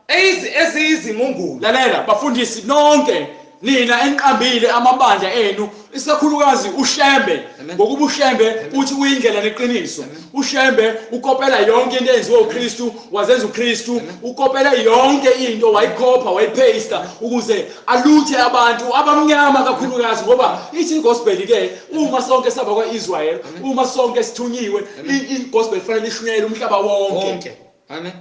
Eziyizimungulu. Lalela bafundisi nonke nina enqambile amabandla enu, isakhulukazi uShembe, ngokuba uShembe uthi uyindlela neqiniso. uShembe ukopela yonke into eyenziwe uKristu, wazenza uKristu, ukopela yonke into wayikhopha wayipaste ukuze aluthe abantu abamnyama kakhulukazi, ngoba ithi igospel ke uma sonke saba kwaIsrael, uma sonke sithunyiwe, igospel kufanele ishunyayelwe umhlaba wonke. Amen.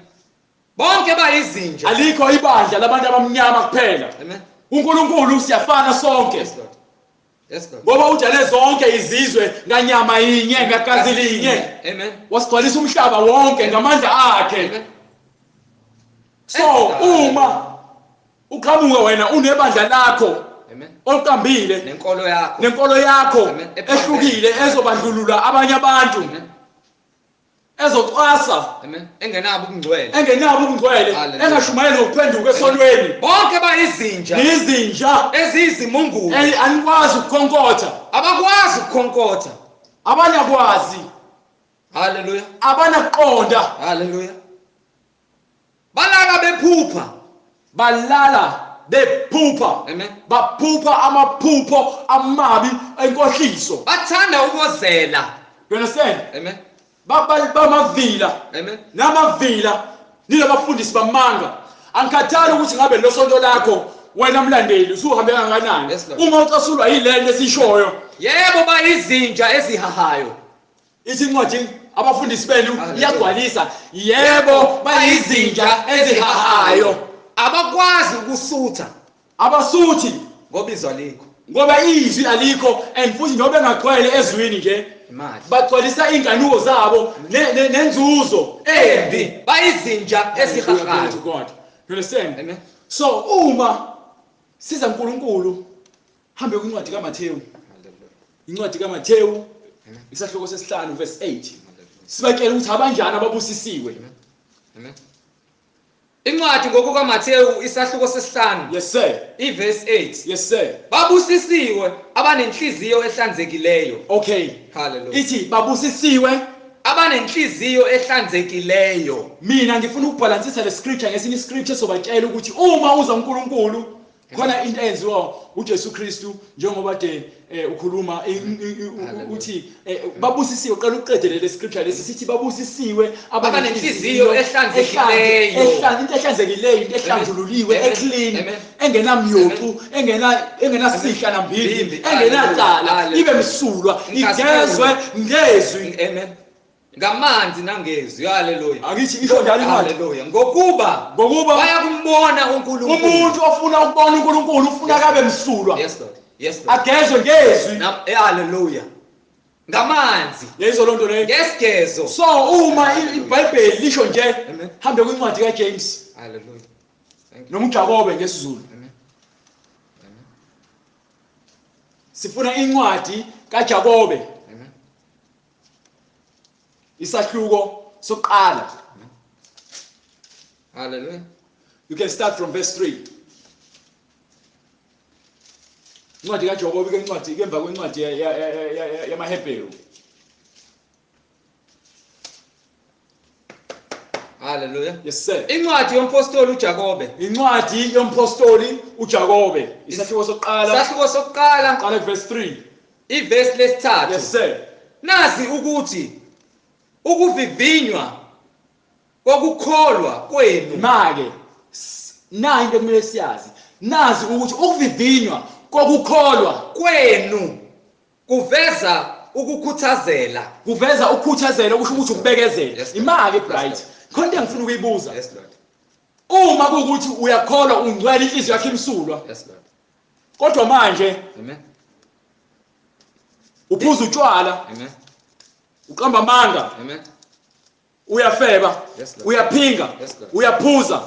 Bonke bayizinja. Alikho ibandla labantu abamnyama kuphela. Amen. uNkulunkulu siyafana sonke. Yes Lord. Yes Lord. Ngoba udale zonke izizwe nganyama yinye, ngagazi linye. Amen. Wasigcwalisa umhlaba wonke ngamandla akhe. Amen. So uma uqhamuka wena unebandla lakho, Amen, oqambile nenkolo yakho, nenkolo yakho ehlukile ezobandlulula abanye abantu, ezocwasa, amen, engenabo ubungcwele, engenabo ubungcwele, engashumayeli ngokuphenduka esonweni. Bonke bayizinja, izinja eziyizimungulu, anikwazi ukukhonkotha, abakwazi ukukhonkotha, abanakwazi. Hallelujah. Abanakuqonda. Hallelujah. Balala bephupha, balala bephupha. Amen. Baphupha amaphupho amabi enkohliso. Bathanda ukozela. You understand? Amen. Bamavila. Amen. Namavila nilabafundisi bamanga. Angikhathali ukuthi ngabe lo sonto lakho wena mlandeli usuhambe kangakanani. Yes, uma ucasulwa yilento esishoyo. Yebo, bayizinja ezihahayo. Ithi incwadi abafundisi benu iyagcwalisa. Yebo, bayizinja ezihahayo. Abakwazi ukusutha, abasuthi ngoba izwi alikho, ngoba izwi alikho. And futhi njengoba bengagcwele ezwini nje, bagcwalisa inkanuko zabo nenzuzo embi. Bayizinja ezihahayo. You understand? Amen. So uma siza uNkulunkulu, hambe kwincwadi kaMathewu, incwadi kaMathewu isahluko sesihlanu verse 8, sibatshela ukuthi abanjani ababusisiwe. Amen. Incwadi ngokukaMathewu isahluko sesihlanu. Yes sir. Iverse 8. Yes sir. Babusisiwe abanenhliziyo ehlanzekileyo. Okay. Hallelujah. Ithi babusisiwe abanenhliziyo ehlanzekileyo. Mina ngifuna ukubhalansisa le scripture ngesinye scripture sobatshela ukuthi uma uza uNkulunkulu khona into eyenziwa uJesu Kristu, njengoba de ukhuluma uthi babusisiwe. Uqala uqedele le scripture lesi sithi babusisiwe abanenhliziyo ehlanzekileyo, into ehlanzekileyo, into ehlanjululiwe, eclean, engenamyocu, engenasihla nambili, engenacala, ibe msulwa, igezwe ngezwi. Amen. Ngamanzi nangezwi. Hallelujah. Angithi isho njalo incwadi. Hallelujah. Ngokuba bayakumbona uNkulunkulu. Umuntu ofuna ukubona uNkulunkulu ufuna kabe msulwa. Yes Lord. Yes Lord. Agezwe ngezwi. Hallelujah. Ngamanzi. Yeyizo lonto leyo. Ngesigezo. So uma iBhayibheli lisho nje, hambe kwincwadi kaJames. Hallelujah. Thank you. Noma uJakobe ngesiZulu. Amen. Amen. Sifuna incwadi kaJakobe. Amen. Isahluko sokuqala. Hallelujah. You can start from verse 3. Incwadi kaJakobe ke incwadi emva kwencwadi yamaHebheru. Hallelujah. Yes sir. Incwadi yompostoli uJakobe. Incwadi yompostoli uJakobe. Isahluko sokuqala. Isahluko sokuqala. Qala verse 3. Iverse lesithathu. Yes sir. Nazi ukuthi ukuvivinywa kokukholwa kwenu. Make nayi into ekumele siyazi. Nazi ukuthi ukuvivinywa kokukholwa kwenu kuveza ukukhuthazela. Kuveza ukukhuthazela, kusho ukuthi ukubekezela. Imake bright. Khona into engifuna ukuyibuza. Yes Lord. Uma kuwukuthi uyakholwa ungcwele, inhliziyo yakho imsulwa. Yes Lord. Kodwa manje amen, uphuza utshwala. Amen. Uqamba amanga. Amen. Uyafeba. Yes, Lord. Uyaphinga. Yes, Lord. Uyaphuza.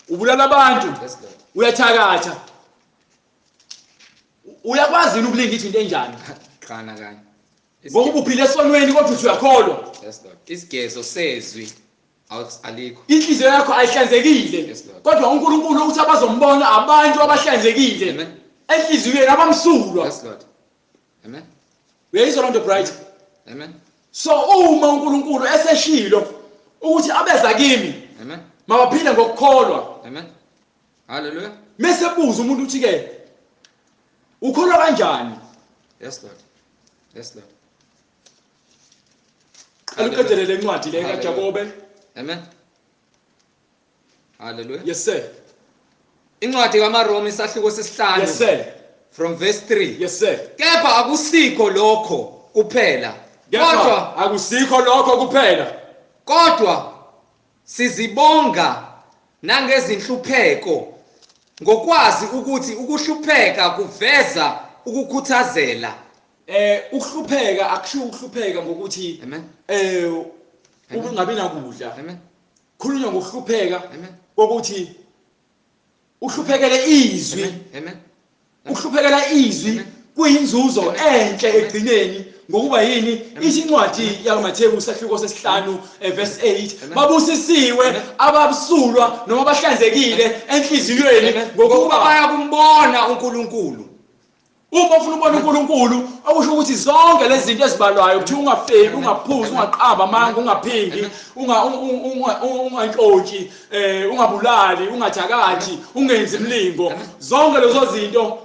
Ubulala abantu. Yes, Lord. Uyathakatha. Uyakwazi yini ukulinga ithi into enjani? Qana kanye. Ngokuba uphile esonweni kodwa uthi uyakholwa. Yes Lord. Isigezo sezwi alikho. Inhliziyo yakho ayihlanzekile. Yes, Lord. Kodwa uNkulunkulu uthi abazombona abantu abahlanzekile. Amen. Enhliziyweni abamsulwa. Yes Lord. Amen. Uyayizwa lonto bright? Amen. So uma uNkulunkulu eseshilo ukuthi abeza kimi, amen, mabaphile ngokukholwa. Amen. Hallelujah. Mase buza umuntu uthi ke ukholwa kanjani? Yes Lord. Yes Lord. Aluqedele lencwadi le kaJakobe. Amen. Hallelujah. Yes sir. Incwadi kaMaroma isahluko sesihlanu. Yes sir. From verse 3. Yes sir. Kepha akusikho lokho kuphela. Kodwa akusikho lokho kuphela. Kodwa sizibonga nangezinhlupheko Ngokwazi ukuthi ukuhlupheka kuveza ukukhuthazela. Ukuhlupheka akushiwo ukuhlupheka ngokuthi Amen. Ungabi nakudla. Amen. Khulunywa ngokuhlupheka Amen. kokuthi uhluphekele izwi. Amen. Ukuhluphekela izwi kuyinzuzo enhle egcineni ngokuba yini? Ithi incwadi yakaMathewu isahluko sesihlanu verse 8, babusisiwe ababusulwa noma abahlanzekile enhliziyweni ngokuba bayakumbona uNkulunkulu. Uma ufuna ukubona uNkulunkulu, okusho ukuthi zonke lezi zinto ezibalwayo kuthiwa ungafebi, ungaphuzi, ungaqamba amanga, ungaphingi, ungantshontshi, ungabulali, ungathakathi, ungenzi imlingo, zonke lezo zinto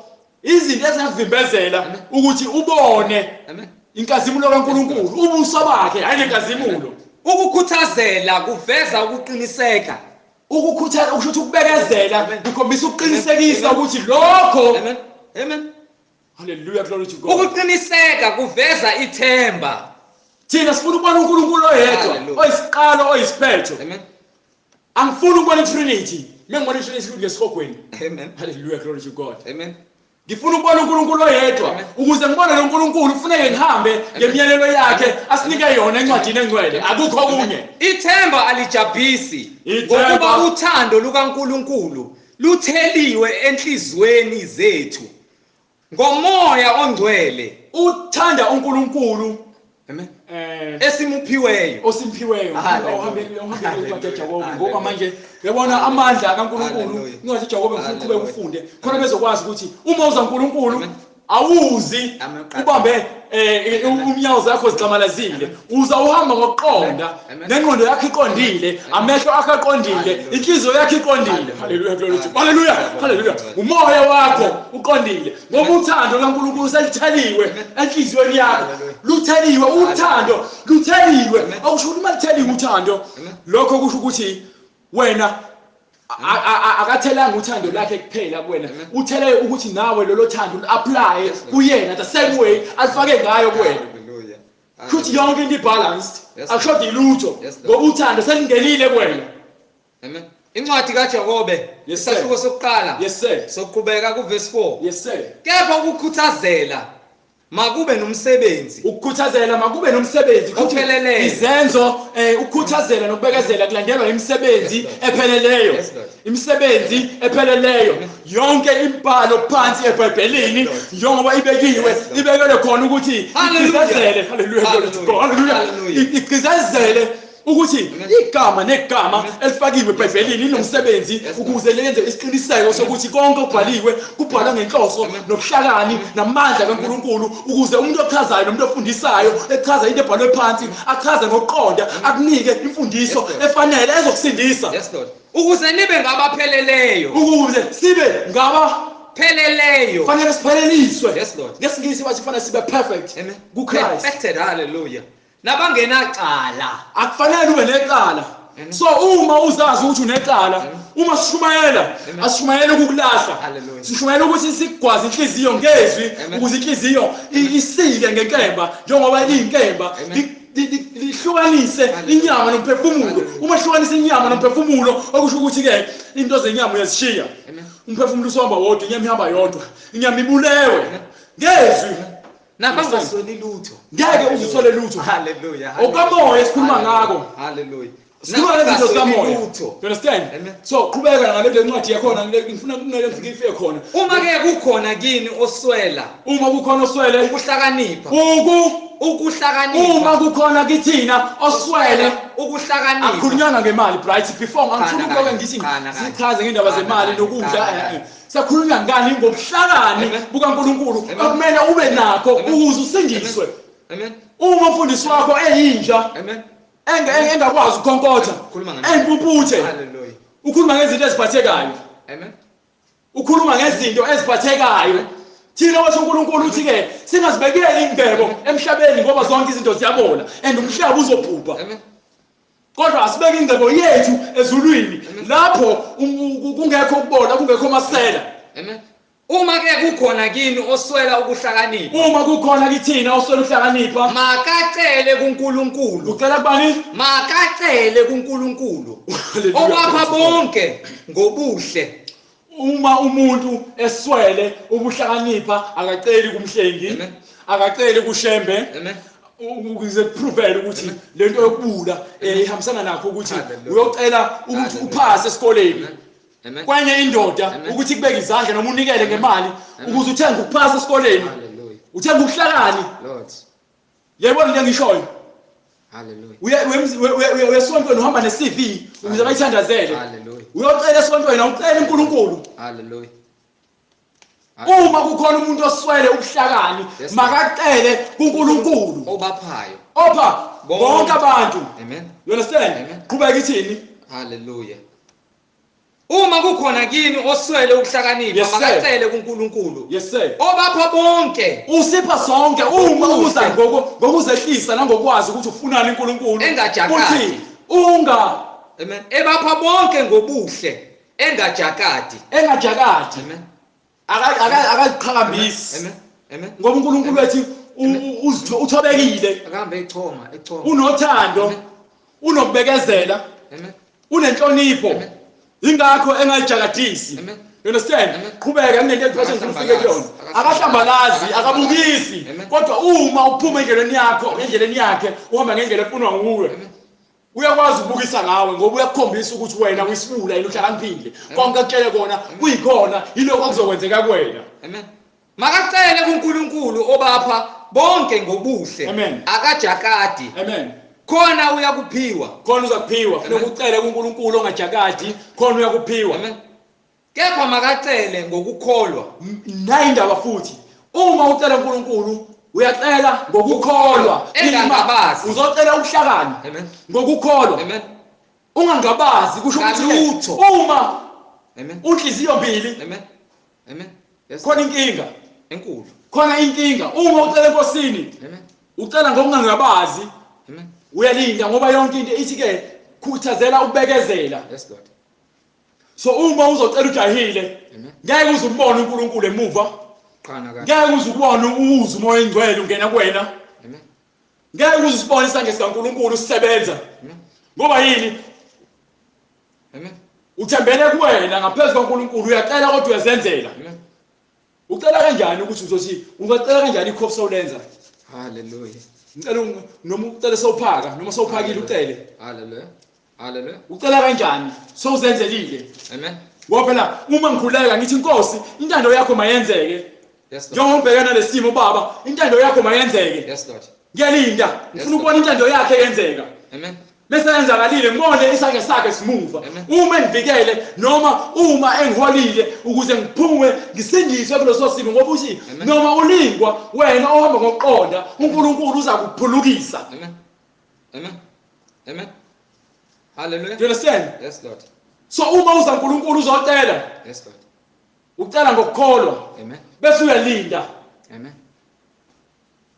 izinto ezingakuvimbezela ukuthi ubone inkazimulo kaNkulunkulu, ubuso bakhe, hayi lenkazimulo. Ukukhuthazela kuveza ukuqiniseka. Ukukhuthaza kusho ukuthi ukubekezela kukhombisa ukuqinisekisa ukuthi lokho. Amen. Amen. Hallelujah, glory to God. Ukuqiniseka kuveza ithemba. Thina sifuna ukubona uNkulunkulu oyedwa, oyisiqalo, oyisiphetho. Amen. Angifuni ukubona iTrinity. Mengibona iTrinity ngesihogweni. Amen. Hallelujah, glory to God. Amen. Ngifuna ukubona uNkulunkulu oyedwa. Ukuze ngibone lo Nkulunkulu kufuneke ngihambe ngemiyalelo yakhe asinike yona encwadini engcwele. Akukho okunye. Ithemba alijabhisi ngokuba uthando lukaNkulunkulu lutheliwe enhlizweni zethu ngomoya ongcwele. Uthanda uNkulunkulu. Amen. Esimuphiweyo, osimphiweyo. Uhambe incwadi yaJakobe ngoba manje uyabona amandla kaNkulunkulu. Incwadi yaJakobe ngifuna uqhubeke ufunde khona bezokwazi ukuthi uma uza uNkulunkulu awuzi ubambe umnyawo zakho zixamalazile, uza uhamba ngokuqonda, nengqondo yakho iqondile, amehlo akho aqondile, inhliziyo yakho iqondile. Hallelujah, glory to God. Hallelujah, hallelujah. Umoya wakho uqondile ngoba uthando lukaNkulunkulu selitheliwe enhliziyweni yakho. Lutheliwe uthando, lutheliwe. Okusho ukuthi uma lutheliwe uthando, lokho kusho ukuthi wena akathelanga uthando lakhe kuphela kuwena, uthele ukuthi nawe lolo thando apply kuyena the same way alifake ngayo kuwena. Futhi yonke into ibalanced, akushodi lutho ngoba uthando selingenile kuwena. Amen. Incwadi kaJakobe isahluko sokuqala. Yes sir. Soqhubeka ku verse 4. Yes sir. Kepha ukukhuthazela makube nomsebenzi. Ukukhuthazela makube nomsebenzi opheleleyo. Izenzo ukukhuthazela nokubekezela kulandelwa imisebenzi epheleleyo. Imisebenzi epheleleyo. Yonke imibhalo phansi eBhayibhelini njengoba ibekiwe, ibekelwe khona ukuthi igqizezele. Hallelujah, hallelujah. Igqizezele ukuthi igama negama elifakiwe eBhayibhelini linomsebenzi ukuze lenze isiqiniseko sokuthi konke okubhaliwe kubhalwa ngenhloso nobuhlakani namandla kaNkulunkulu, ukuze umuntu ochazayo nomuntu ofundisayo echaza into ebhalwe phansi achaze ngokuqonda, akunike imfundiso efanele ezokusindisa. Yes Lord. Ukuze nibe ngabapheleleyo. Ukuze sibe ngabapheleleyo. Fanele sipheleliswe. Yes Lord. NgesiNgisi bathi fanele sibe perfect kuChrist. Perfected, hallelujah. Nabangenacala. Akufanele ube necala. So uma uzazi ukuthi unecala, uma sishumayela, asishumayele ukukulahla. Sishumayela ukuthi sikugwaze inhliziyo ngezwi, ukuze inhliziyo isike ngenkemba njengoba iyinkemba lihlukanise inyama nomphefumulo. Uma hlukanisa inyama nomphefumulo, okusho ukuthi ke into zenyama uyazishiya. Umphefumulo usohamba wodwa, inyama ihamba yodwa. Inyama ibulewe ngezwi. Nabangasweli lutho. Ngeke uzisole lutho. Hallelujah. Okamoya esikhuluma ngako. Hallelujah. Sikhuluma ngezinto zikamoya. You understand? So qhubeka ngale ncwadi yakhona, ngifuna kungeke ngifike ifike khona. Uma ke kukhona kini oswela, uma kukhona oswele ukuhlakanipha. Ukuhlakanipha. Uma kukhona kithina oswele ukuhlakanipha. Akukhulunywanga ngemali bright before ngifuna ukuloke ngithi sichaze ngendaba zemali nokudla. Sakhulunywa ngani ngobuhlakani bukaNkulunkulu okumele ube nakho ukuze usindiswe. Amen. Uma umfundisi wakho eyinja, amen, engakwazi ukukhonkotha, empumputhe, hallelujah, ukhuluma ngezinto eziphathekayo. Amen. Ukhuluma ngezinto eziphathekayo. Thina wathi uNkulunkulu uthi ke singazibekeli ingcebo emhlabeni ngoba zonke izinto ziyabola and umhlaba uzobhubha. Amen. Kodwa asibeke ingcebo yethu ezulwini lapho kungekho ukubola, kungekho masela. Amen. Uma ke kukhona kini oswela ukuhlakanipha, uma kukhona kithina oswela ukuhlakanipha, makacele kuNkulunkulu. Ucela kubani? Makacele kuNkulunkulu owapha bonke ngobuhle. Uma umuntu eswele ubuhlakanipha akaceli kumhlengi, akaceli kuShembe. Ukuze kuprovele ukuthi lento yokubula ihambisana nakho ukuthi uyocela ukuthi uphase esikoleni. Kwenye indoda ukuthi kubeke izandla noma unikele ngemali ukuze uthenge ukuphasa esikoleni. Uthenge ubuhlakani. Yebo into engishoyo. Hallelujah. Uye esontweni uhamba ne-CV ukuze bayithandazele. Hallelujah. Uyocela esontweni awucela uNkulunkulu. Hallelujah. Uma kukhona umuntu oswele ubuhlakani makacele kuNkulunkulu obaphayo. Opha bonke abantu. Amen. You understand? Qhubeka ithini? Hallelujah. Uma kukhona kini oswele ukuhlakanipha makacele kuNkulunkulu. Yes sir. Obapha bonke. Usipha sonke uma uza ngokuzehlisa nangokwazi ukuthi ufunani uNkulunkulu. Engajakadi. Unga. Amen. Ebapha bonke ngobuhle engajakadi. Engajakadi. Amen. Akaziqhakambisi. Amen. Amen. Ngoba uNkulunkulu wethu uthobekile. Akahambe echoma, echoma. Unothando. Unokubekezela. Amen. Unenhlonipho. Ingakho engayijakadisi. You understand? Qhubeka kunento engiphathe ngifike kuyona. Akahlambalazi, akabukisi. Kodwa uma uphuma endleleni yakho, endleleni yakhe, uhamba ngendlela efunwa nguwe. Uyakwazi ukubukisa ngawe ngoba uyakukhombisa ukuthi wena uyisibula yini uhlakaniphile. Konke akutshele kona kuyikhona yilokho okuzokwenzeka kuwena. Amen. Makacele kuNkulunkulu obapha bonke ngobuhle. Akajakadi. Amen. Khona uyakuphiwa. Khona uzakuphiwa. Funeka ucele kuNkulunkulu ongajakadi, khona uyakuphiwa. Amen. Kepha makacele ngokukholwa. Nayi indaba futhi. Uma ucela uNkulunkulu uyacela ngokukholwa. Engangabazi. Uzocela ubuhlakani. Amen. Ngokukholwa. Amen. Ungangabazi kusho ukuthi uma Amen. unhliziyo mbili. Amen. Amen. Yes. Khona inkinga enkulu. Khona inkinga. Uma ucela eNkosini. Amen. Ucela ngokungangabazi. Amen. Uyalinda ngoba yonke into ithi ke khuthazela ukubekezela. Yes Lord. So uma uzocela ujahile ngeke uze ubone uNkulunkulu emuva. Ngeke uze ubone uze uMoya oNgcwele ungena kuwena. Amen. Ngeke uze usibone isandla sikaNkulunkulu sisebenza. Ngoba yini? Amen. Uthembele kuwena ngaphezulu kwaNkulunkulu, uyacela kodwa uyazenzela. Amen. Ucela kanjani ukuthi uzothi ungacela kanjani ikhofi sawulenza? Hallelujah. Ngicela noma ucele sowuphaka noma sowuphakile ucele. Hallelujah. Hallelujah. Ucela kanjani? Sowuzenzelile. Amen. Ngoba phela uma ngikhuleka ngithi Nkosi intando yakho mayenzeke. Yes Lord. Njengoba ngibhekana nesimo baba, intando yakho mayenzeke. Yes Lord. Ngiyalinda, ngifuna ukubona intando yakhe yenzeka. Amen. Bese yenzakalile ngibone isandla sakhe simuva. Uma engivikele noma uma engiholile ukuze ngiphume ngisindiswe kuleso simo ngoba uthi noma ulingwa wena ohamba ngokuqonda uNkulunkulu uza kuphulukisa. Amen. Amen. Amen. Hallelujah. Do you understand? Yes Lord. So uma uza uNkulunkulu uzocela. Yes Lord. Ucela ngokukholwa. Amen. Bese uyalinda. Amen.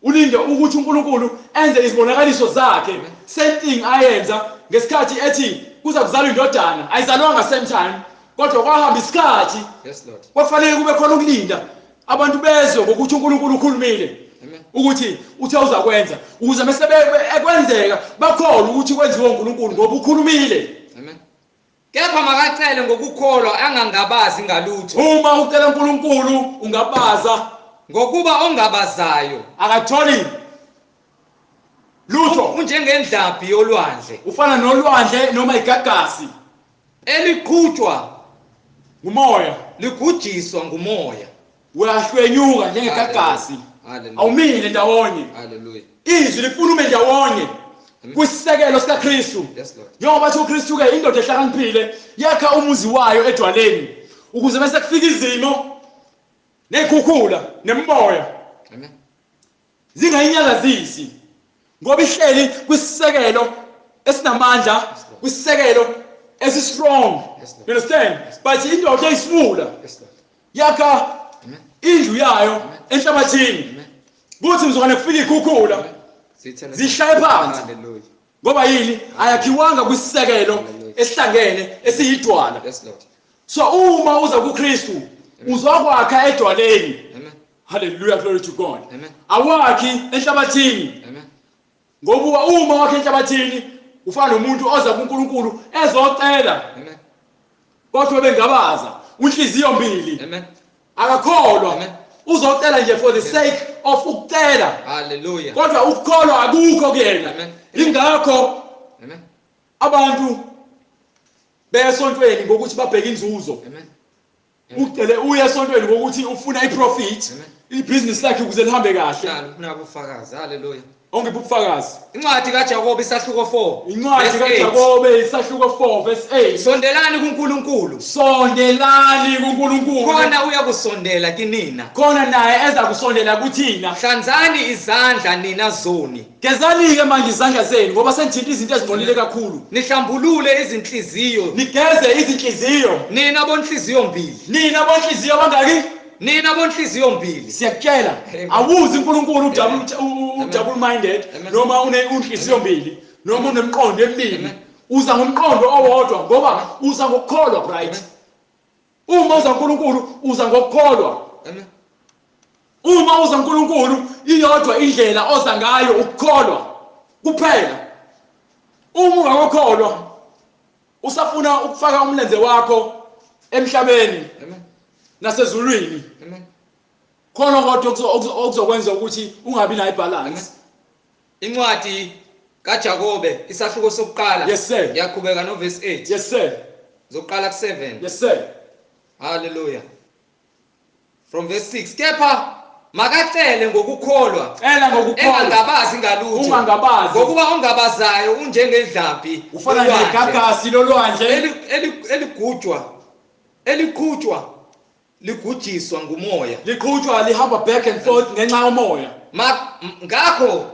Ulinde ukuthi uNkulunkulu enze izibonakaliso zakhe. Same thing ayenza ngesikhathi ethi kuza kuzalwa indodana, ayizalwanga same time kodwa kwahamba isikhathi. Yes Lord. Kwafanele kube khona ukulinda abantu bezwe ngokuthi uNkulunkulu ukhulumile. Ukuthi uthe uzakwenza ukuze mase ekwenzeka bakholwe ukuthi kwenziwe uNkulunkulu ngoba ukhulumile. Amen. Kepha makacele ngokukholwa angangabazi ngalutho. Uma ucela uNkulunkulu ungabaza, ngokuba ongabazayo akatholi lutho. Unjengendlabhi yolwandle, ufana nolwandle noma igagasi eliqhutshwa ngumoya, ligujiswa ngumoya. Uyahlwenyuka njengegagasi, awumile ndawonye. Hallelujah. Izwi lifuna ume ndawonye kwisisekelo sikaKristu. Yes Lord. Njengoba bathi uKristu ke indoda ehlakaniphile yakha umuzi wayo edwaleni ukuze bese kufika izimo nekhukhula nemimoya. Amen. Zingayinyakazisi ngoba ihleli kwisisekelo esinamandla, kwisisekelo esi-strong. You understand? But indoda eyisibula yakha indlu yayo enhlabathini. Kuthi mzukwane kufika ikhukhula zishaye phansi. Ngoba yini? Ayakhiwanga kwisisekelo esihlangene esiyidwala. So uma uza kuKristu uzokwakha edwaleni. Hallelujah, glory to God. Awakhi enhlabathini. Ngoba uma wakhe enhlabathini ufana nomuntu oza kuNkulunkulu ezocela. Kodwa bengabaza. Unhliziyo mbili. Amen. Akakholwa. Amen. Uzocela nje for the sake of ukucela. Hallelujah. Kodwa ukukholwa akukho kuyena. Amen. Ingakho Amen. abantu besontweni ngokuthi babheke inzuzo. Amen. Ucele uye esontweni ngokuthi ufuna iprofit, ibhizinisi lakhe ukuze lihambe kahle. Nabo ubufakazi. Hallelujah. Ongiphi ubufakazi? Incwadi kaJakobe isahluko 4. Incwadi kaJakobe isahluko 4 verse 8. Sondelani kuNkulunkulu. Sondelani kuNkulunkulu. Khona uyakusondela kinina. Khona naye eza kusondela kuthina. Hlanzani izandla nina zoni. Gezani ke manje izandla zenu ngoba senithinta izinto ezingcolile kakhulu. Nihlambulule izinhliziyo. Nigeze izinhliziyo. Nina bonhliziyo mbili. Nina bonhliziyo bangaki? Nina bonhliziyo mbili. Siyakutshela awuzi uNkulunkulu double minded noma unenhliziyo mbili noma unemqondo emibili. Uza ngomqondo owodwa ngoba uza ngokukholwa, right? Uma uza uNkulunkulu uza ngokukholwa. Amen. Uma uza uNkulunkulu iyodwa indlela oza ngayo, ukukholwa kuphela. Uma ungakukholwa usafuna ukufaka umlenze wakho emhlabeni. Amen. Nasezulwini. Amen. Khona kodwa okuzokwenza ukuthi ungabi nayo ibalance. Incwadi kaJakobe isahluko sokuqala. Yes sir. Ngiyaqhubeka no verse 8. Yes sir. Zoqala ku7. Yes sir. Hallelujah. From verse 6. Kepha makacele ngokukholwa. Cela ngokukholwa. Engangabazi ngalutho. Ungangabazi. Ngokuba ongabazayo unjengedlambi. Ufana negagasi lolwandle eligujwa. Eliqhutshwa ligujiswa ngumoya. Liqhutshwa lihamba back and forth ngenxa yomoya. Ngakho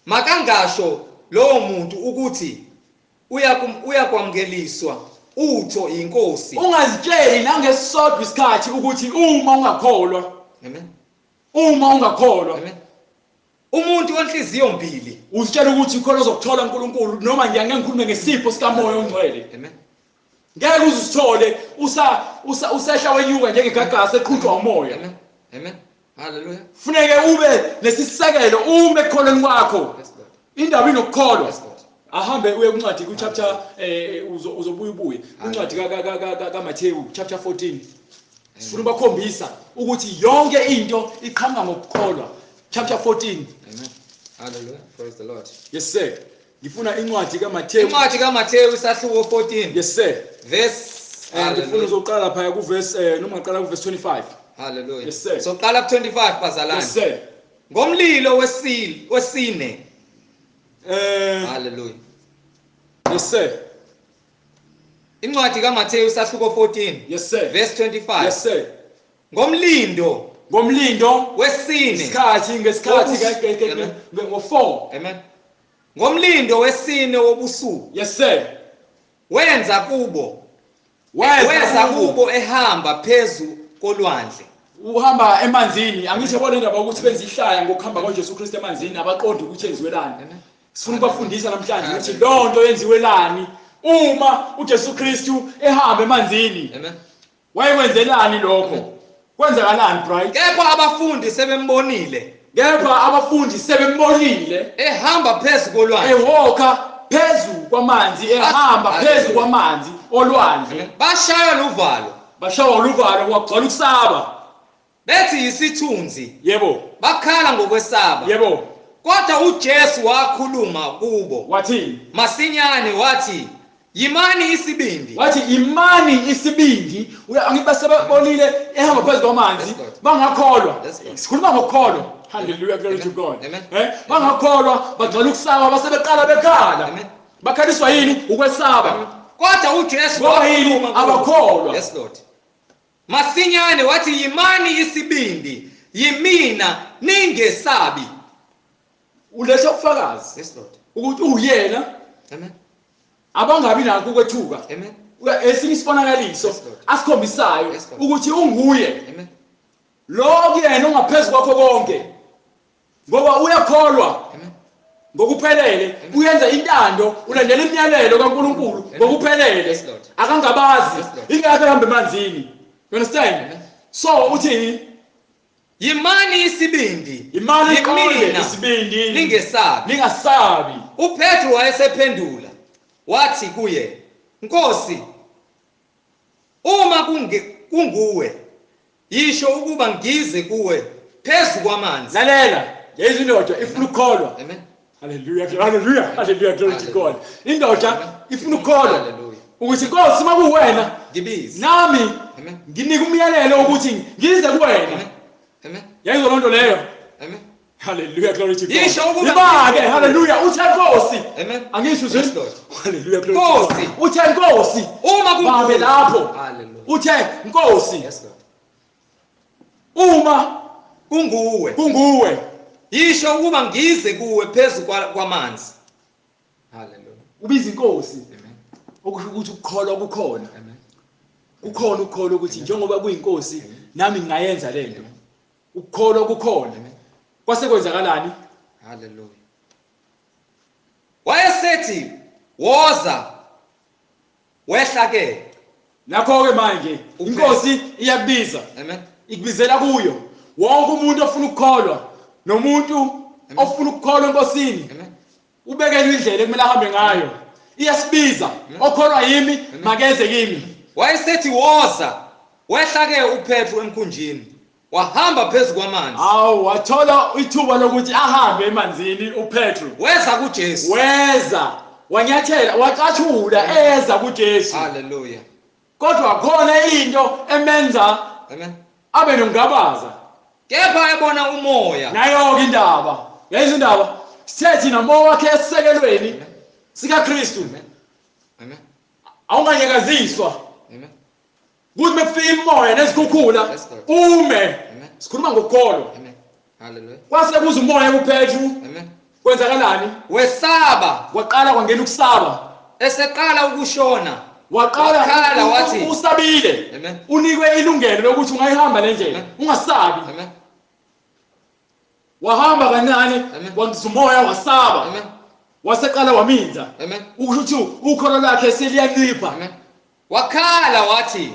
makangasho lowo muntu ukuthi uyakwamukeliswa utho inkosi. Ungazitsheli nangesodwa isikhathi ukuthi uma ungakholwa. Amen. Uma ungakholwa. Amen. Umuntu onhliziyo mbili uzitshela ukuthi ukhona ozokuthola uNkulunkulu noma ngiyangeke ngikhulume ngesipho sikaMoya oNgcwele. Amen. Ngeke uzithole usehla wenyuka njengegagasi eqhutshwa umoya. Amen. Amen. Hallelujah. Funeke ube nesisekelo ume ekukholweni kwakho. Indaba inokukholwa. Ahambe uye kuncwadi ku chapter uzobuya ubuye kuncwadi kaMathewu chapter 14. Sifuna ubakhombisa ukuthi yonke into iqhamuka ngokukholwa. Chapter 14. Amen. Hallelujah. Praise the Lord. Yes sir. Ngifuna incwadi kaMathewu. Incwadi kaMathewu isahluko 14. Yes sir. Verse ngifuna uzoqala phaya ku verse noma uqala ku verse 25. Hallelujah. Yes sir. So qala ku 25 bazalwane. Yes sir. Ngomlilo wesine. Hallelujah. Yes sir. Incwadi kaMathewu isahluko 14. Yes sir. Verse 25. Yes sir. Ngomlindo wesine. Isikhathi ngesikhathi ngo4. Amen. Ngomlindo wesine wobusuku. Yes sir. Wenza kubo ehamba phezu kolwandle. Uhamba emanzini. Angisho yabona indaba ukuthi benza ihlaya ngokuhamba kwaJesu Kristu emanzini, abaqondi ukuthi yenziwelani. Sifuna ukubafundisa namhlanje ukuthi lonto yenziwelani uma uJesu Kristu ehamba emanzini. Amen. Wayekwenzelani lokho? Kwenzakalani, Bright? Kepha abafundi sebembonile. Ehamba phezu kolwandle. Ehoka phezu kwamanzi, ehamba phezu kwamanzi olwandle. Bashaywa luvalo. Kwagcwala ukusaba. Bethi isithunzi. Yebo. Bakhala ngokwesaba. Yebo. Kodwa uJesu wakhuluma kubo. Wathi masinyane wathi yimani isibindi. Wathi imani isibindi. Angithi basebonile ehamba phezu kwamanzi bangakholwa. Sikhuluma ngokukholwa. Hallelujah, glory to God. Bangakholwa bagcwala ukusaba basebeqala bekhala. Bakhaliswa yini? Ukwesaba. Kodwa uJesu wakhuluma abakholwa. Yes Lord. Masinyane wathi yimani isibindi, yimina ningesabi. Uletha ubufakazi. Yes Lord. Ukuthi uyena. Amen. Abangabi nakho ukwethuka. Amen. Esinye isibonakaliso asikhombisayo ukuthi unguye. Amen. Lo kuyena ungaphezulu kwakho konke. Ngoba uyakholwa. Amen. Ngokuphelele uyenza intando, ulandela imiyalelo kaNkuluNkulu ngokuphelele. Akangabazi. Ingakho ehamba emanzini. You understand? Amen. So uthi yimani isibindi. Imani isibindi. Ningesabi. Ningasabi. uPetru wayesephendula wathi kuye, Nkosi, kunguwe, yisho ukuba ngize kuwe phezu kwamanzi. Lalela, lezi indoda ifuna ukukholwa. Amen. Hallelujah, hallelujah, hallelujah, glory to God. Indoda ifuna ukukholwa Hallelujah. ukuthi Nkosi makuwena Ngibize. nami Amen. nginika umyalelo ukuthi ngize kuwena. Amen. Amen. Yayizwa lonto leyo. Amen. Hallelujah, glory to God. Yisho ukuba Ibake, hallelujah, uthe Nkosi. Amen. Angisho Yes, nje. Lord. Hallelujah, glory to God. Nkosi. Uthe Nkosi. Uma kunguwe. Babe lapho. Hallelujah. Uthe Nkosi. Yes Lord. Uma Kunguwe. kunguwe Yisho ukuba ngize kuwe phezu kwamanzi. Hallelujah. ubiza inkosi Amen. okusho ukuthi ukukholwa kukhona. Amen. Kukhona ukukholwa ukuthi njengoba kuyinkosi nami ngingayenza lento. Ukukholwa kukhona. Amen. Kwase kwenzakalani? Hallelujah. Wayesethi woza, wehla ke. Nakho ke manje inkosi iyakubiza. Amen. Ikubizela kuyo. Wonke umuntu ofuna ukukholwa nomuntu ofuna ukukholwa enkosini Amen. ubekelwe indlela ekumele ahambe ngayo. Iyasibiza, okholwa yimi makeze kimi. Wayesethi woza, wehla ke uPetru emkhunjini, wahamba phezu kwamanzi. Awu, wathola ithuba lokuthi ahambe emanzini uPetru. Weza kuJesu. Weza, wanyathela, wacathula eza kuJesu. Hallelujah. Kodwa khona into emenza Amen. abe nokungabaza. Kepha ebona umoya. Nayo ke indaba. Yayizo indaba. Sithe thina moya wakhe esisekelweni sikaKristu. Amen. Amen. Awunganyakaziswa. Amen. Kuthi mekufika imoya nezikhukhula Yes, Lord. ume. Amen. Sikhuluma ngokukholwa. Amen. Hallelujah. Kwase kuza umoya kuPetru. Amen. Kwenzakalani? Wesaba, Waqala kwangena ukusaba. eseqala ukushona. Waqala Wakhala wathi, usabile. Amen. Unikwe ilungelo lokuthi ungayihamba le ndlela. Amen. Ungasabi. Amen. Wahamba kancane, Amen. wangiza umoya wasaba. Amen. Waseqala waminza. Amen. Ukusho ukuthi ukholo lwakhe seliyancipha. Amen. Wakhala wathi,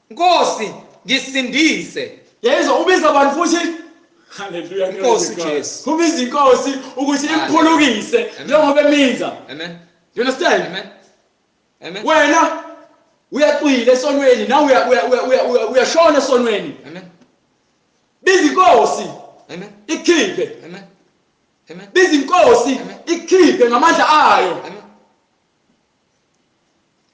Nkosi, ngisindise. Yezwa ubiza abantu futhi. Hallelujah. Inkosi uJesu. Ubiza inkosi ukuthi imphulukise Amen. njengoba eminza. Amen. You understand? Amen. Amen. Wena uyacwila esonweni nawe uyashona esonweni. Amen. Biza inkosi Amen. ikhiphe. Amen. Amen. Biza inkosi Amen. ikhiphe ngamandla ayo. Amen.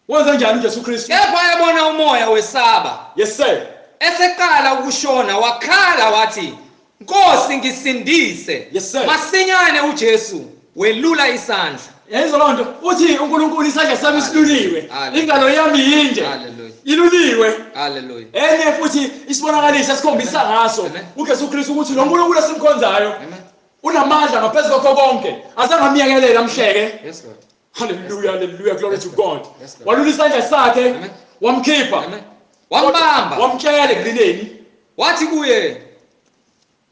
Wenze njani uJesu Kristu? Kepha ebona umoya wesaba. Yes sir. Eseqala ukushona wakhala wathi, Nkosi ngisindise. Yes, sir. Masinyane uJesu welula isandla. Yayizwa loo nto uthi uNkulunkulu isandla sami siluliwe, Hallelujah. ingalo yami yinde, Hallelujah. iluliwe. Hallelujah. Enye futhi isibonakaliso esikhombisa ngaso Amen. uJesu Kristu ukuthi lo Nkulunkulu esimkhonzayo Amen. unamandla ngaphezu kwakho konke, azangamyekelela amhleke. Yes Lord. Hallelujah, hallelujah, glory to God. Yes, Lord. Walula isandla sakhe, Amen. wamkhipha, Amen. Wambamba. wamtshela ekugcineni. Wathi kuye,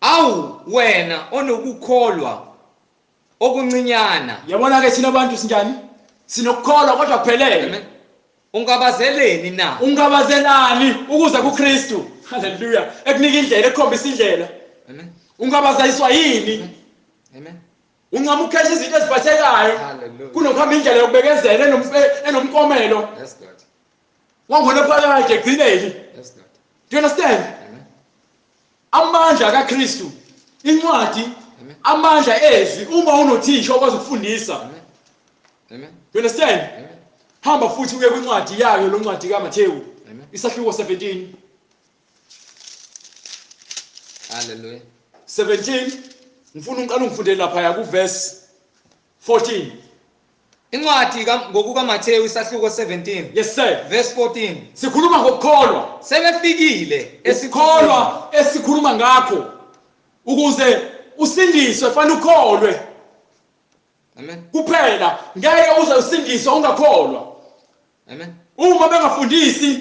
awu wena onokukholwa okuncinyana. Yabona ke thina abantu sinjani? Sinokukholwa kodwa kuphelele. Amen. Ungabazeleni na? Ungabazelani ukuza kuKristu? Hallelujah. Ekunika indlela, ekukhombisa indlela. Amen. Ungabazayiswa yini? Amen. Uncama ukukhetha izinto eziphathekayo Hallelujah. kunokuhamba indlela yokubekezela enomkomelo. Yes Lord. Wangona phakathi ekugcineni. Yes Lord. Do you understand? Amen. Amandla kaKristu, incwadi, Amen. amandla ezwi uma unothisha okwazi ukufundisa. Amen. Amen. Do you understand? Amen. Hamba futhi uye kwincwadi yayo lo ncwadi kaMathewu. Amen. Isahluko 17. Hallelujah. 17 ngifuna uqala ungifundele lapha ku verse 14. Incwadi ngokukaMathewu isahluko 17 Yes sir. verse 14. Sikhuluma ngokukholwa. Sebefikile Esikholwa esikhuluma ngakho ukuze usindiswe fanele ukholwe Amen. kuphela, ngeke uze usindiswe ungakholwa. Amen. Uma bengafundisi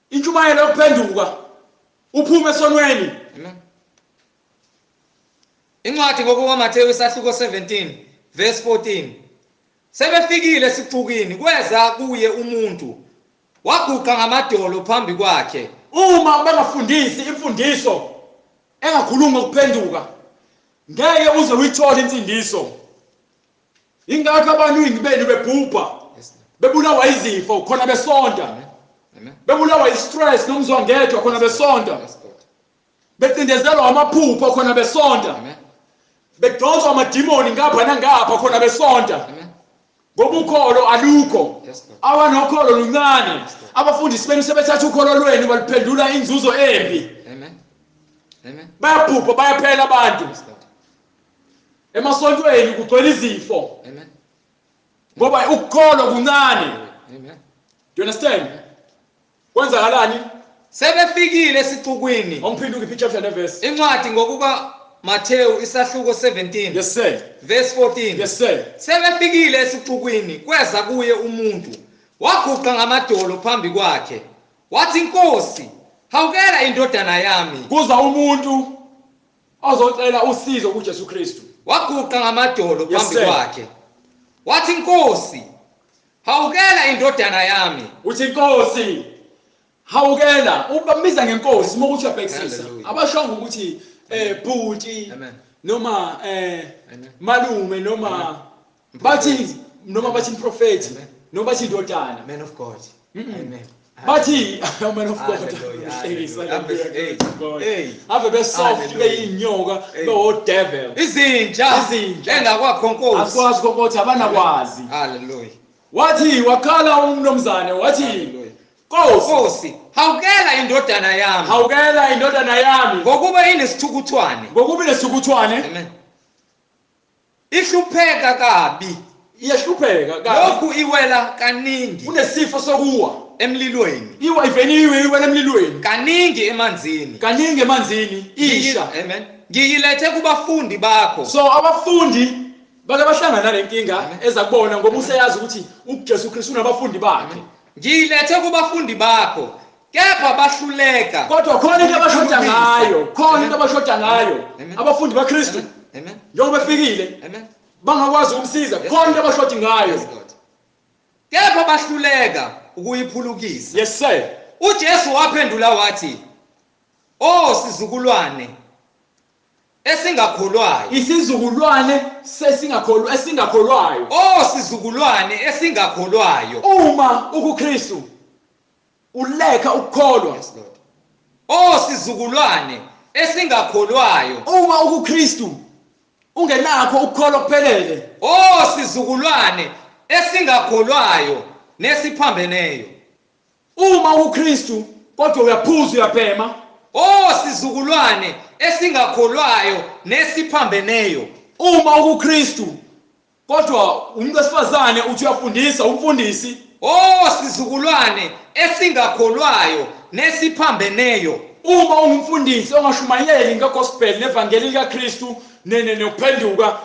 intshumayelo yokuphenduka uphume esonweni. Amen. Incwadi ngokukaMathewu isahluko 17 verse 14. Sebefikile esixukwini kweza kuye umuntu waguqa ngamadolo phambi kwakhe. Uma bengafundisi imfundiso engakhulumi ngokuphenduka ngeke uze uyithole insindiso. Ingakho abantu benu bebhubha Yes Lord. bebulawa izifo khona besonta. Amen. Bebulawa i-stress nomzwangedwa khona besonta. Becindezelwa amaphupho khona besonta. Bedonswa amadimoni ngapha nangapha khona besonta. Ngoba ukholo alukho. Awanokholo luncane. Abafundisi benu sebethatha ukholo lwenu baliphendula inzuzo embi. Amen. Amen. Bayaphupha bayaphela abantu. Emasontweni kugcwele izifo. Amen. Ngoba ukukholo kuncane. Amen. Do you understand? Kwenzakalani? Sebefikile esixukwini. Awuphinde ukiphi chapter neverse. Incwadi ngokuka Matthew isahluko 17. Yes sir. Verse 14. Yes sir. Sebefikile esixukwini kweza kuye umuntu waguqa ngamadolo phambi kwakhe. Wathi, Nkosi, hawukela indodana yami. Kuza umuntu ozocela usizo kuJesu Kristu. Waguqa ngamadolo phambi kwakhe. Wathi, Nkosi, hawukela indodana yami. Uthi, Nkosi, hawukela. Ubambiza ngenkosi uma uthi uyabhekisisa. Abashongo ukuthi bhuti noma malume noma bathi noma bathi prophet noma bathi indodana. Man of God. Amen. Bathi man of God. Ave be soft beyinyoka be devil. Izinja engakwakho Nkosi. Akwazi ukuthi abanakwazi. Hallelujah. Wathi wakhala umnomzane wathi, Nkosi, hawukela indodana yami. Hawukela indodana yami. Ngokuba inesithukuthwane. Ngokuba inesithukuthwane. Amen. Ihlupheka kabi. Iyahlupheka kabi. Lokhu iwela kaningi. Unesifo sokuwa emlilweni. Iwa iveniwe iwela emlilweni. Kaningi emanzini. Kaningi emanzini. Isha. Amen. Ngiyilethe kubafundi bakho. So abafundi bake bahlangana nalenkinga eza kubona ngoba useyazi ukuthi uJesu Kristu unabafundi bakhe. Ngiyilethe kubafundi bakho kepha bahluleka. Kodwa khona into abashoda ngayo, khona into abashoda ngayo abafundi baKristu. Amen. Njengoba befikile. Amen. Bangakwazi ukumsiza, khona into abashoda ngayo. Kepha bahluleka ukuyiphulukisa. Yes sir. uJesu waphendula wathi, "Oh sizukulwane esingakholwayo." Isizukulwane sesingakholwa esingakholwayo. Oh sizukulwane esingakholwayo. Uma ukuKristu ulekha ukukholwa. Yes Lord. Oh sizukulwane esingakholwayo. Uma ukuKristu ungenakho ukukholwa kuphelele. Oh sizukulwane esingakholwayo nesiphambeneyo. Uma uKristu kodwa uyaphuza uyabhema. Oh sizukulwane esingakholwayo nesiphambeneyo. Uma uKristu kodwa umuntu wesifazane uthi uyafundisa umfundisi. Oh sizukulwane esingakholwayo nesiphambeneyo. Uma ungumfundisi ongashumayeli ngegospel nevangeli likaKristu nokuphenduka.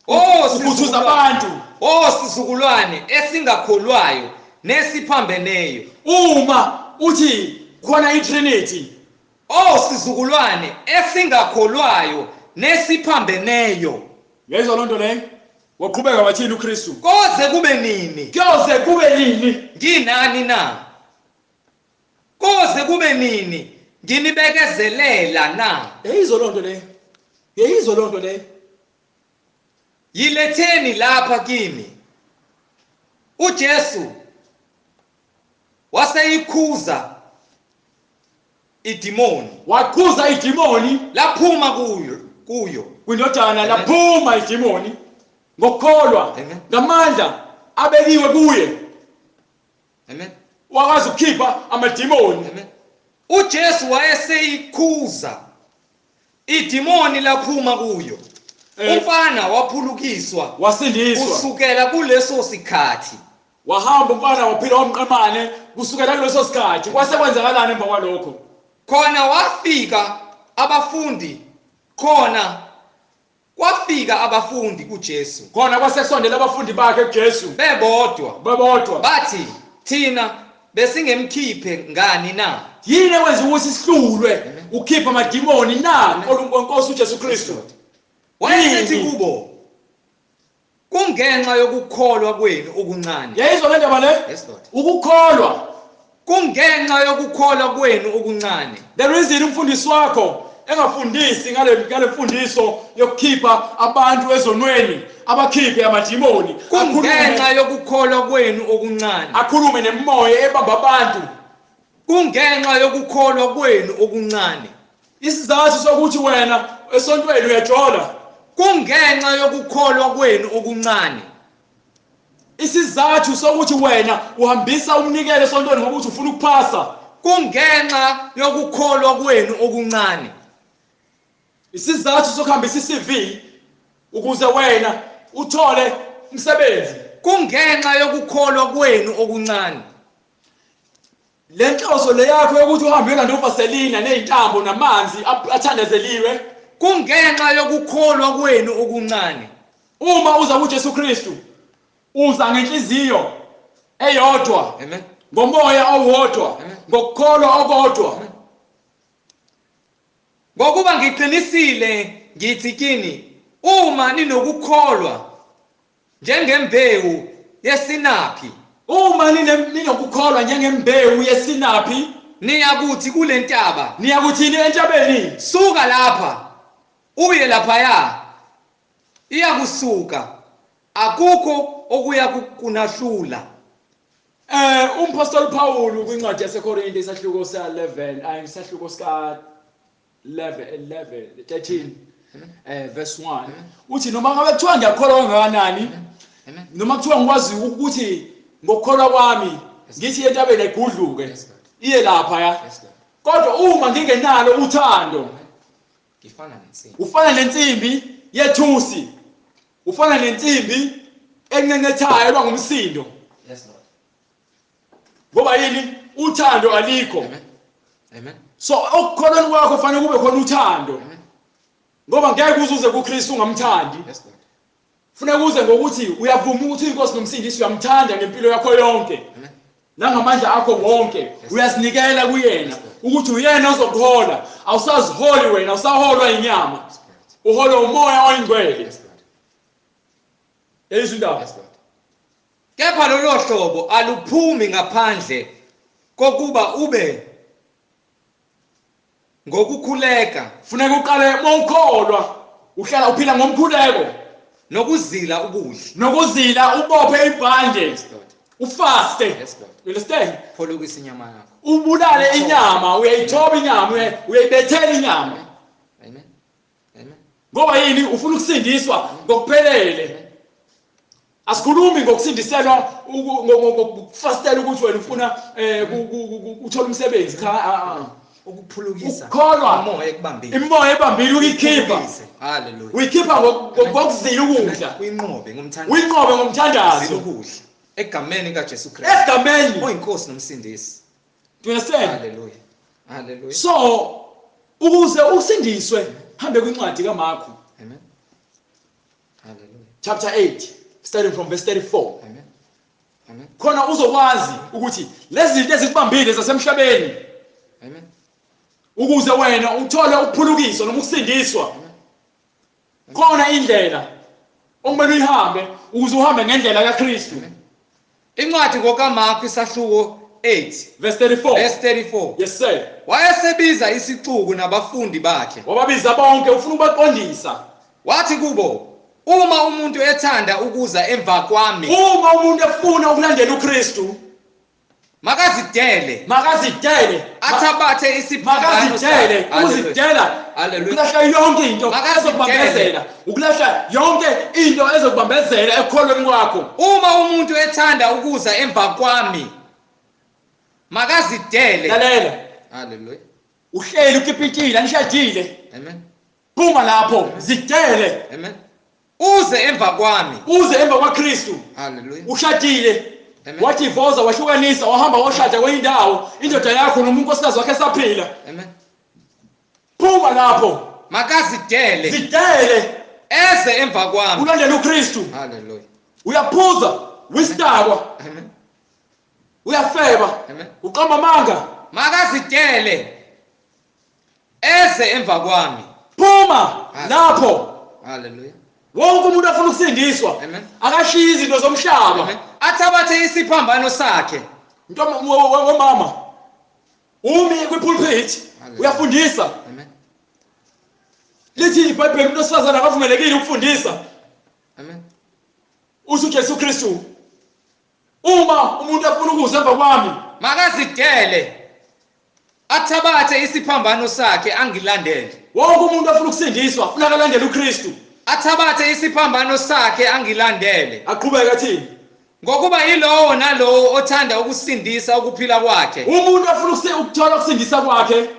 Oh ukuthutha abantu. Oh sizukulwane esingakholwayo nesiphambeneyo. Uma uthi khona iTrinity. Oh sizukulwane esingakholwayo nesiphambeneyo. Yezwa lonto leyo. Waqhubeka wathini uKristu? Koze kube nini? Koze kube nini? Nginani na? Koze kube nini? Nginibekezelela na? Yeyizwa lonto leyo. Yeyizwa lonto leyo. Yiletheni lapha kimi. uJesu waseyikhuza idimoni. Wakhuza idimoni laphuma kuyo kwindodana, laphuma idimoni ngokukholwa ngamandla abekiwe kuye. Amen. Wakwazi ukukhipha amadimoni. Amen. uJesu wayeseyikhuza idimoni laphuma kuyo. Umfana waphulukiswa, wasindiswa kusukela kuleso sikhathi. Wahamba umfana waphila wamqemane kusukela kuleso sikhathi. Kwase kwenzakalani emva kwalokho? Khona wafika abafundi, khona kwafika abafundi kuJesu. Khona kwasekusondela abafundi bakhe kuJesu bebodwa. Bathi, thina besingemkhiphe ngani na? Yini ekwenza ukuthi sihlulwe ukhipha amadimoni na olunkonkosi uJesu Kristu? Wayesethi kubo, kungenxa yokukholwa kwenu okuncane. Yayizwa le ndaba le? Yes Lord. Ukukholwa kungenxa yokukholwa kwenu okuncane. The reason umfundisi wakho engafundisi ngale mfundiso yokukhipha abantu ezonweni, abakhiphe amadimoni, kungenxa yokukholwa kwenu okuncane. Akhulume nemoya ebamba abantu. Kungenxa yokukholwa kwenu okuncane. Isizathu sokuthi wena esontweni uyajola, Kungenxa yokukholwa kwenu okuncane. Isizathu sokuthi wena uhambisa umnikelo esontweni ngokuthi ufuna ukuphasa, Kungenxa yokukholwa kwenu okuncane. Isizathu sokuhambisa iCV ukuze wena uthole umsebenzi, Kungenxa yokukholwa kwenu okuncane. Le nhloso le yakho yokuthi uhambe uyolanda uvaselina nezintambo namanzi athandazeliwe, Kungenxa yokukholwa kwenu okuncane. Uma uza kuJesu Kristu uza ngenhliziyo eyodwa. Amen. Ngomoya owodwa, ngokukholwa okodwa. Ngokuba ngiqinisile ngithi kini, uma ninokukholwa njengembewu yesinaphi, uma ninokukholwa njengembewu yesinaphi, niyakuthi kule ntaba, niyakuthini entabeni? Suka lapha uye laphaya, iyakusuka, akukho okuya kunahlula. Umpostoli Paul kwincwadi yaseKorinte isahluko sa-11, isahluko sika 11 13 verse 1 uthi noma ngabe kuthiwa ngiyakholwa kangakanani, noma kuthiwa ngikwazi ukuthi ngokukholwa kwami ngithi entabeni ayigudluke iye lapha ya, kodwa uma ngingenalo uthando, ngifana nensimbi, ufana nensimbi yethusi, ufana nensimbi encencethayo elwa ngumsindo. Yes Lord. Ngoba yini? Uthando alikho. Amen. Amen. So okukholweni kwakho fanele kube khona uthando. Amen. Ngoba ngeke uzuze kuKristu ungamthandi. Yes Lord. Funeka uze ngokuthi uyavuma ukuthi inkosi nomsindisi uyamthanda ngempilo yakho yonke. Amen. Nangamandla akho wonke uyazinikela kuyena ukuthi uyena ozokuhola. Awusaziholi wena, awusaholwa inyama. Uholwa umoya oyingcwele. Yes Lord. Yeyizwa indaba. Yes Lord. Kepha lolo hlobo aluphumi ngaphandle kokuba ube ngokukhuleka. Funeka uqale mawukholwa, uhlala uphila ngomkhuleko nokuzila ukudla, nokuzila ubophe ibhande. Yes Lord. Ufaste. Yes Lord. You understand? Pholokisa inyama yakho, ubulale inyama, uyayithoba inyama, uyayibethela inyama. Amen. Amen. Ngoba yini? Ufuna ukusindiswa ngokuphelele. Asikhulumi ngokusindiselwa ngokufastela ukuthi wena ufuna uthola umsebenzi. Cha, ukuphulukisa ukukholwa umoya ekubambile, imoya ebambile uyikhipha. Hallelujah. Uyikhipha ngokuzila ukudla, uyinqobe ngomthandazo, uyinqobe ngomthandazo ukudla egameni kaJesu Kristu, egameni oyinkosi nomsindisi. Do you understand? Hallelujah. Hallelujah. So ukuze usindiswe hambe kwincwadi kaMarku. Amen. Hallelujah. Chapter 8 starting from verse 34. Amen. Amen. Khona uzokwazi ukuthi lezi zinto ezikubambile zasemhlabeni. Amen. Ukuze wena uthole ukuphulukiswa noma ukusindiswa. Khona indlela okumele uyihambe ukuze uhambe ngendlela kaKristu. Incwadi ngokaMarku isahluko 8 verse 34. Verse 34. Yes sir. Wayesebiza isixuku nabafundi bakhe. Wababiza bonke, ufuna ukubaqondisa. Wathi kubo, uma umuntu ethanda ukuza emva kwami, uma umuntu efuna ukulandela uKristu, makazidele, makazidele, athabathe isiphambano, makazidele, ukuzidela, ukulahla yonke into ezokubambezela, ukulahla yonke into ezokubambezela ekukholweni kwakho. Uma umuntu ethanda ukuza emva kwami, makazidele. Lalela. Hallelujah. Uhleli ukipitile, anishadile. Amen. Phuma lapho, zidele. Amen. Uze emva kwami, uze emva kwaKristu. Hallelujah. Ushadile, wadivoza, wahlukanisa, wahamba washada kwenye indawo, indoda yakho noma unkosikazi wakhe esaphila. Amen. Phuma lapho, makazidele, zidele, eze emva kwami, ulandele uKristu. Hallelujah. Uyaphuza, wisidakwa. Amen. Uyafeba. Amen. Uqamba amanga. Makazidele, eze emva kwami. Phuma lapho. Hallelujah. Wonke umuntu afuna ukusindiswa akashiye izinto zomhlaba, athabathe isiphambano sakhe. Womama umi kwipulpit uyafundisa. Amen. Lithi iBhayibheli umuntu osifazana akavumelekile ukufundisa. Amen. Uthi uJesu Kristu, uma umuntu afuna ukuza emva kwami, makazidele, Athabathe isiphambano sakhe angilandele. Wonke umuntu ofuna ukusindiswa funeka alandele uKristu. Athabathe isiphambano sakhe angilandele. Aqhubeka athini? Ngokuba yilowo nalowo othanda ukusindisa ukuphila kwakhe. Umuntu ofuna ukuthola ukusindisa kwakhe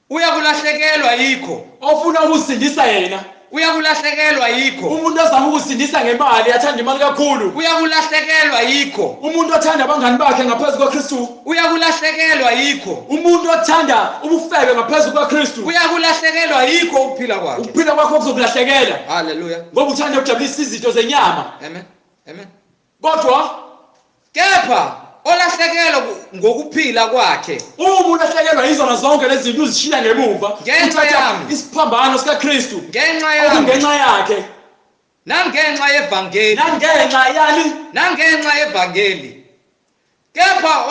uyakulahlekelwa yikho. Ofuna ukusindisa yena uyakulahlekelwa yikho. Umuntu ozama ukusindisa ngemali, athanda imali kakhulu, uyakulahlekelwa yikho. Umuntu othanda abangani bakhe ngaphezu kwaKristu, uyakulahlekelwa yikho. Umuntu othanda ubufebe ngaphezu kwaKristu, uyakulahlekelwa yikho ukuphila kwakhe. Ukuphila kwakho kuzokulahlekela. Haleluya. Ngoba uthanda ukujabulisa izinto zenyama. Amen. Amen. Kodwa kepha olahlekelwa ngokuphila kwakhe, uma ulahlekelwa yizona zonke lezi zinto uzishiya ngemuva, ngenxa yami, isiphambano sikaKristu, ngenxa yami, ngenxa yakhe, nangenxa yevangeli, nangenxa yani, nangenxa yevangeli. Kepha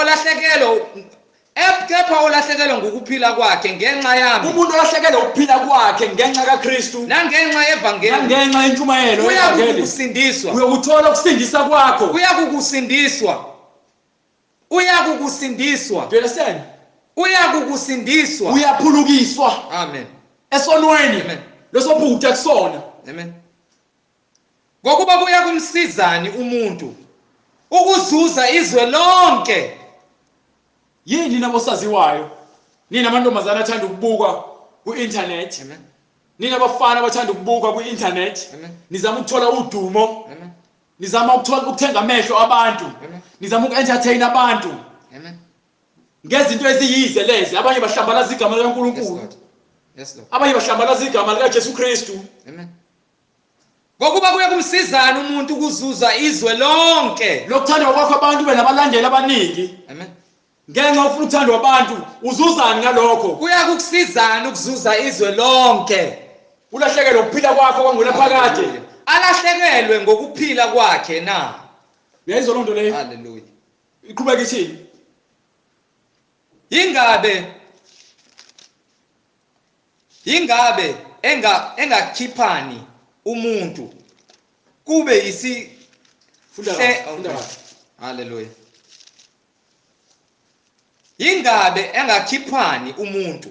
olahlekelwa ngokuphila kwakhe ngenxa yami, umuntu olahlekelwa ukuphila kwakhe ngenxa kaKristu, nangenxa yevangeli, nangenxa yentshumayelo, uyakukusindiswa, uyokuthola ukusindisa kwakho, uyakukusindiswa, uyakukusindiswa. Do you understand? Uyakukusindiswa, uyaphulukiswa. Amen. Esonweni lesophutha kusona. Amen. Ngokuba kuya kumsizani umuntu ukuzuza izwe lonke. Yini nabosaziwayo, nina amantombazana athanda ukubukwa ku-internet, nina abafana abathanda ukubukwa ku-internet, nizama ukuthola udumo, nizama ukuthola ukuthenga amehlo abantu, nizama uku-entertain abantu ngezinto eziyize lezi. Abanye bahlambalaza igama likaNkulunkulu, abanye bahlambalaza igama likaJesu Kristu. Ngokuba kuya kumsizana umuntu ukuzuza izwe lonke. Lokuthandwa kwakho abantu benabalandeli abaningi. Amen. Ngenxa ufuna ukuthandwa abantu, uzuzani ngalokho? Kuya kukusizana ukuzuza izwe lonke, ulahlekelwe ukuphila kwakho kwangunaphakade. Alahlekelwe ngokuphila kwakhe na? Uyayizwa loo nto leyo? Haleluya. Iqhubeka ithini? Ingabe engakhiphani umuntu kube isi. Funda kahle. Haleluya. Ingabe engakhiphani umuntu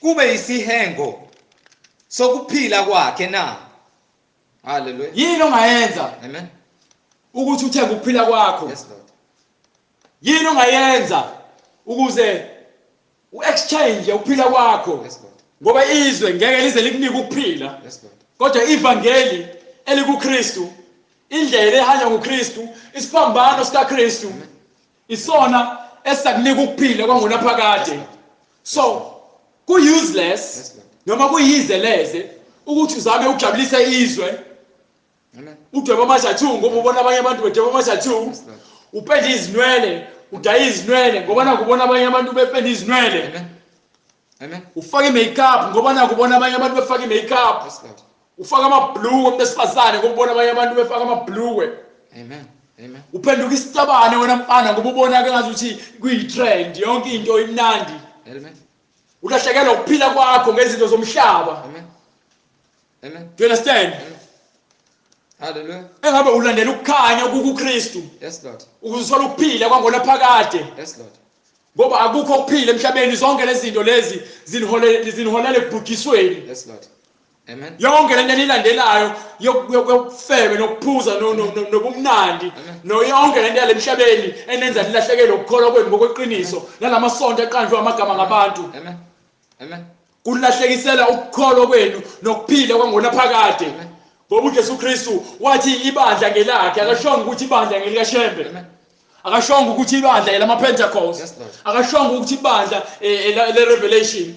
kube isihengo sokuphila kwakhe na? Haleluya. Yini ongayenza? Amen. Ukuthi uthenge ukuphila kwakho. Yes Lord. Yini ongayenza ukuze uexchange ukuphila kwakho? Yes Lord. Ngoba izwe ngeke lize likunike ukuphila. Yes Lord. Kodwa ivangeli elikuKristu, indlela ehanjwa nguKristu, isiphambano sikaKristu, isona esizakunika ukuphila kwangunaphakade. So ku useless noma kuyize leze ukuthi uzame ukujabulisa izwe. Amen. Udweba ama-tattoo ngoba ubona abanye abantu bedweba ama-tattoo. Upende izinwele, udaye izinwele ngoba nakubona abanye abantu bepende izinwele. Amen. Amen. Ufake i-makeup ngoba nakubona abanye abantu befaka i-makeup. Yes Lord. Ufaka amabhluwe umuntu esifazane ngoba ubona abanye abantu befaka amabhluwe. Amen. Amen. Uphenduka isitabane wena mfana ngoba ubona kengazuthi kuyi-trend, yonke into imnandi. Amen. Ulahlekelwa ukuphila kwakho ngezinto zomhlaba. Amen. Amen. Do you understand? Amen. Hallelujah. Engabe ulandela ukukhanya kukuKristu. Yes Lord. Ukuze uthole ukuphila kwangonaphakade. Yes Lord. Ngoba akukho ukuphila emhlabeni, zonke lezi zinto lezi ziniholele ekubhujisweni. Yes Lord. Amen. Yonke lento enilandelayo yokufebe nokuphuza nobumnandi, no yonke lento yalemhlabeni enenza nilahlekelwe ukukholwa kwenu ngokweqiniso, nalamasonto aqanjwe amagama ngabantu. Amen. Amen. Kulahlekisela ukukholwa kwenu nokuphila kwangonaphakade. Ngoba uJesu Kristu wathi ibandla ngelakhe, akashongo ukuthi ibandla ngelikaShembe. Akashongo ukuthi ibandla elamaPentecost. Akashongo ukuthi ibandla le-Revelation.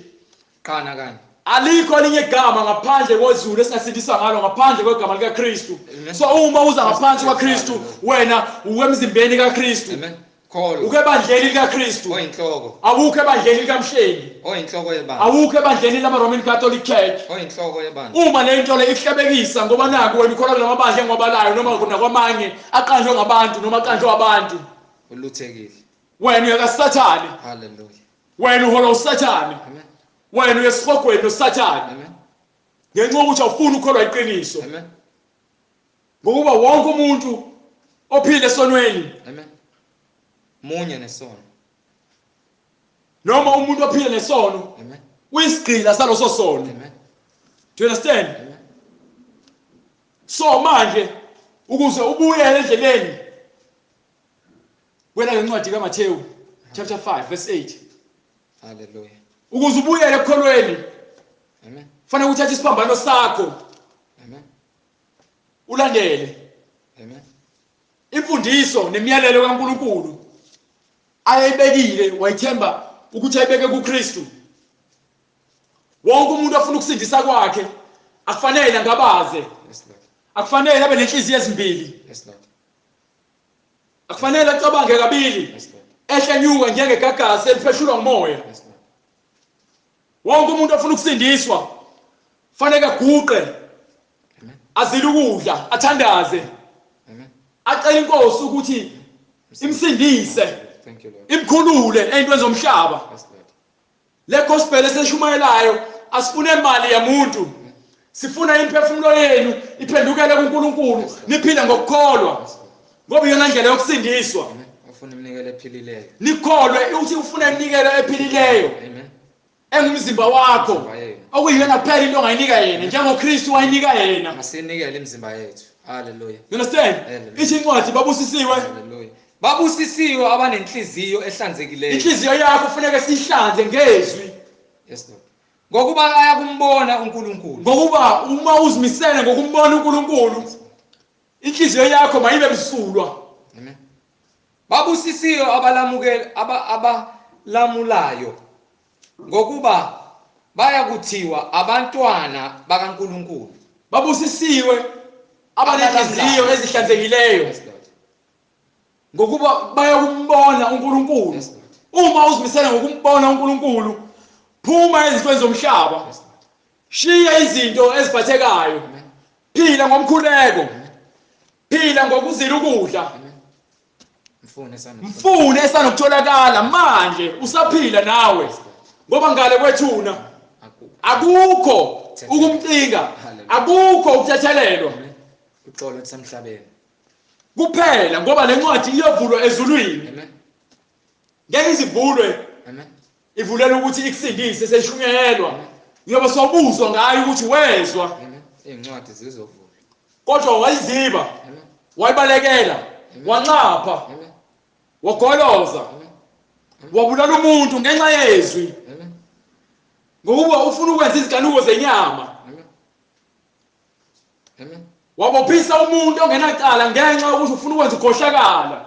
Qana kanye. Alikho elinye igama ngaphandle kwezulu esingasindiswa ngalo ngaphandle kwegama likaKristu. So uma uza ngaphansi kwaKristu, wena uwemzimbeni kaKristu. Amen. Kholwa. Ukebandleni likaKristu. Oyinhloko. Awukho ebandleni likaMhlengi. Oyinhloko yebandla. Awukho ebandleni lama-Roman Catholic Church. Oyinhloko yebandla. Uma le nto le ikuhlebekisa ngoba naku wena ukholwa kulamabandla engiwabalayo noma nakwamanye aqanjwe ngabantu noma aqanjwe abantu. Uluthekile. Wena uyakaSathane. Hallelujah. Wena uhola uSathane. Amen. Wena uyesihogweni noSathane. Amen. Ngenxa yokuthi awufuni ukukholwa iqiniso. Amen. Ngokuba wonke umuntu ophila esonweni. Amen. Munye nesono. Noma umuntu ophila nesono. Amen. Uyisigqila saloso sono. Amen. Do you understand? Amen. So manje ukuze ubuyele endleleni, wena ngencwadi kaMathewu chapter 5 verse 8. Hallelujah. Ukuze ubuyele ekukholweni. Amen. Fanele uthathe isiphambano sakho. Amen. Ulandele. Amen. Imfundiso nemiyalelo kaNkuluNkulu ayibekile, wayithemba ukuthi ayibeke kuKristu. Wonke umuntu ofuna ukusindisa kwakhe akufanele angabaze. Yes, Lord. Akufanele abe nenhliziyo ezimbili. Yes, Lord. Akufanele acabange kabili. Yes, Lord. Ehle nyuka njengegagasi elipheshulwa ngumoya. Yes, Lord. Wonke umuntu ofuna ukusindiswa fanele aguqe. Amen. Azile ukudla, athandaze. Amen. Acela inkosi ukuthi imsindise. Thank you, Lord. Imkhulule ezintweni zomhlaba. Yes, Lord. Le gospel eseshumayelayo asifune imali yamuntu. Sifuna imphefumulo yenu iphendukele kuNkulunkulu, niphile ngokukholwa. Yes, Lord. Ngoba iyona ndlela yokusindiswa. Amen. Ufuna iminikelo ephilileyo. Nikholwe ukuthi ufuna iminikelo ephilileyo. Amen. Engumzimba wakho. Umzimba yenu. Okuyiyona kuphela into ongayinika yena, njengoKristu wayinika yena. Masinikele imizimba yethu. Hallelujah. You understand? Hallelujah. Ithi incwadi babusisiwe. Hallelujah. Babusisiwe abanenhliziyo ehlanzekileyo. Inhliziyo yakho kufuneka sihlanze ngezwi. Yes, Lord. Ngokuba ayakumbona uNkulunkulu. Ngokuba uma uzimisele ngokumbona uNkulunkulu, inhliziyo yakho mayibe msulwa. Amen. Babusisiwe abalamukela abalamulayo, ngokuba bayakuthiwa abantwana bakaNkulunkulu. Babusisiwe abanenhliziyo ezihlanzekileyo. Yes, Lord. Ngokuba bayakumbona uNkulunkulu. Yes, Lord. Uma uzimisele ngokumbona uNkulunkulu, phuma ezintweni zomhlaba. Yes, Lord. Shiya izinto eziphathekayo. Amen. Phila ngomkhuleko. Amen. Phila ngokuzila ukudla. Amen. Mfune sana. Mfune esanokutholakala manje usaphila nawe. Ngoba ngale kwethuna akukho ukumcinga, akukho ukuthethelelwa. Uxolo lisemhlabeni. Kuphela ngoba lencwadi iyovulwa ezulwini. Amen. Ngeke izivulwe. Amen. Ivulela ukuthi ikusindise seshunyayelwa. Uyobe sobuzwa ngayo ukuthi wezwa. Amen. Incwadi zizovulwa. Kodwa wayiziba. Amen. Wayibalekela, wanxapha. Amen. Wagoloza. Amen. Wabulala umuntu ngenxa yezwi. Amen. Ngokuba ufuna ukwenza izinkanuko zenyama. Amen. Amen. Wabophisa umuntu ongenacala ngenxa yokuthi ufuna ukwenza ukhohlakala.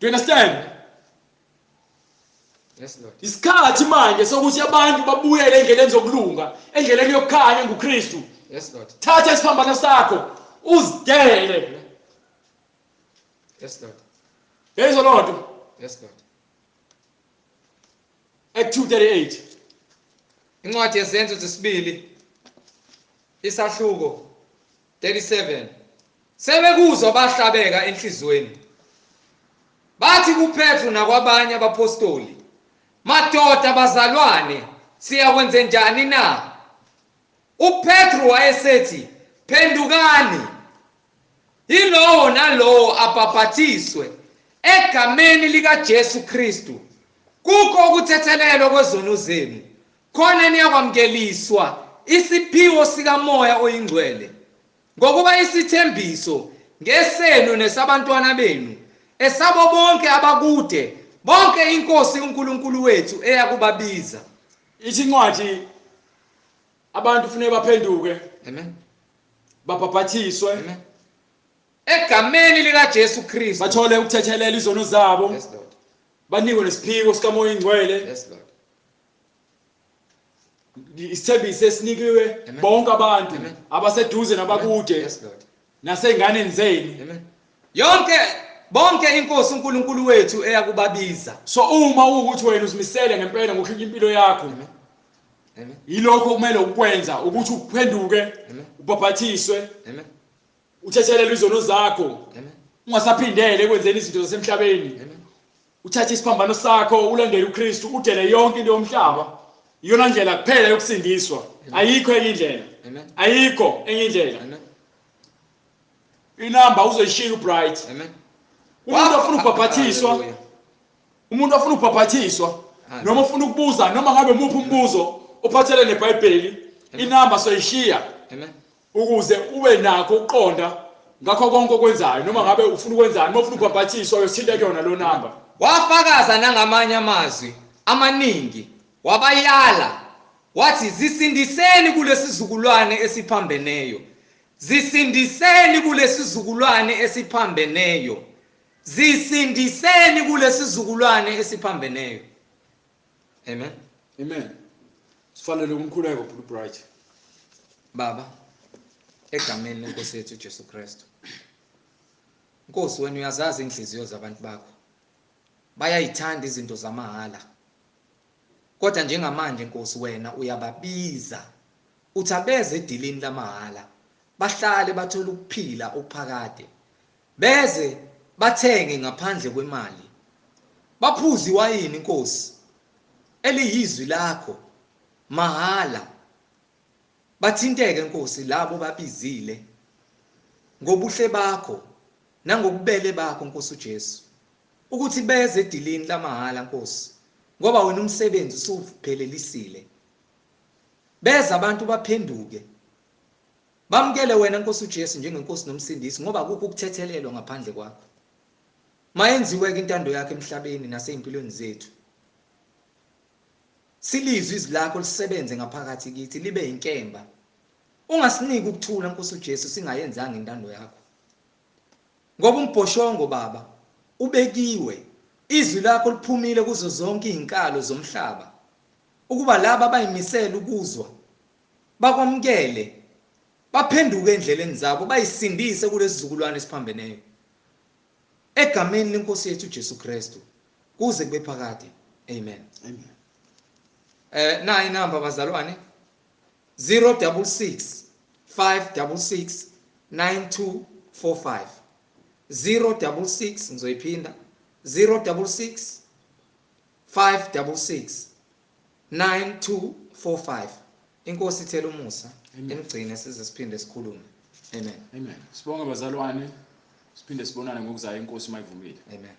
Do you understand? Yes, Lord. Isikhathi manje sokuthi abantu babuyele endleleni zokulunga, endleleni yokukhanya nguKristu. Yes, Lord. Thatha isiphambano sakho uzidele. Yes, Lord. Yezwa loo nto? Yes, Lord. Act 2:38. Incwadi yeZenzo zesibili isahluko 37. Sebekuzwa bahlabeka enhlizweni. Bathi kuPetru nakwabanye abapostoli, madoda bazalwane, siyakwenze njani na? uPetru wayesethi, phendukani, yilowo nalowo abhapathiswe egameni likaJesu Kristu, kukho ukuthethelelwa kwezono zenu, khona niyakwamukeliswa isiphiwo sikaMoya oyiNgcwele. Ngokuba isithembiso ngesenu nesabantwana benu, esabo bonke abakude, bonke inkosi uNkulunkulu wethu eyakubabiza. Ithi incwadi abantu kufanele baphenduke. Amen. Babhapathiswe. Amen. Egameni likaJesu Kristu bathole ukuthethelela izono zabo. Yes, Lord. Banikwe nesiphiwo sikaMoya oyiNgcwele. Yes, Lord. Isithembiso esinikiwe bonke abantu abaseduze nabakude. Yes, Lord. Nasey'nganeni zenu. Amen. Yonke bonke inkosi uNkulunkulu wethu eyakubabiza. So uma ukuthi wena uzimisele ngempela ngokushintsha impilo yakho. Amen. Amen. Yilokho kumele ukwenza ukuthi uphenduke, ubhapathiswe. Amen. Uthethelele izono zakho. Amen. Ungasaphindele ekwenzeni izinto zasemhlabeni. Amen. Uthathe isiphambano sakho ulandele uKristu, udele yonke into yomhlaba. Iyona ndlela kuphela yokusindiswa. Ayikho enye indlela. Amen. Ayikho enye indlela. Amen. Inamba uzoyishiya uBright. Amen. Umuntu ofuna ubhapathiswa Umuntu ofuna ukubhaphathiswa noma ufuna ukubuza noma ngabe muphi umbuzo ophathelene neBhayibheli, inamba soyishiya. Amen. Ukuze ube nakho ukuqonda ngakho konke okwenzayo, noma ngabe ufuna ukwenzani, noma ufuna ukubhaphathiswa, uyosithinta kuyona lo namba. Wafakaza nangamanye amazwi amaningi, wabayala wathi, zisindiseni kulesizukulwane esiphambeneyo, zisindiseni kulesizukulwane esiphambeneyo, zisindiseni kulesizukulwane esiphambeneyo. Amen. Amen. Sifanele umkhuleko Blue Bright. Baba, egameni lenkosi yethu Jesu Kristu. Nkosi, wena uyazazi inhliziyo zabantu bakho. Bayayithanda izinto zamahhala. Kodwa njengamanje Nkosi, wena uyababiza. Uthi abeze edilini lamahhala, bahlale bathole ukuphila okuphakade. Beze bathenge ngaphandle kwemali. Baphuze iwayini Nkosi eliyizwi lakho mahala. Bathinteke Nkosi labo babizile ngobuhle bakho nangokubele bakho Nkosi uJesu, ukuthi beze edilini lamahhala Nkosi, ngoba wena umsebenzi usuphelelisile. Beza abantu baphenduke, bamukele wena Nkosi uJesu njengenkosi nomsindisi, ngoba akukho ukuthethelelwa ngaphandle kwakho. Mayenziwe ke intando yakho emhlabeni nasey'mpilweni zethu. Silizwe izwi lakho lisebenze ngaphakathi kithi, libe inkemba. Ungasiniki ukuthula Nkosi uJesu singayenzanga intando yakho. Ngoba umbhoshongo Baba ubekiwe, izwi lakho liphumile kuzo zonke izinkalo zomhlaba, ukuba laba abayimisela ukuzwa bakwamukele, baphenduke endleleni zabo, bayisindise kulesizukulwane esiphambeneyo. Egameni lenkosi yethu Jesu Kristu, kuze kube phakade. Amen. Amen. Nayi inamba bazalwane, 066 566 9245. 066, ngizoyiphinda, 066 566 9245. Inkosi ithele umusa, imgcine size siphinde sikhulume. Amen. Amen. Sibonge bazalwane, siphinde sibonane ngokuzayo, inkosi mayivumile. Amen.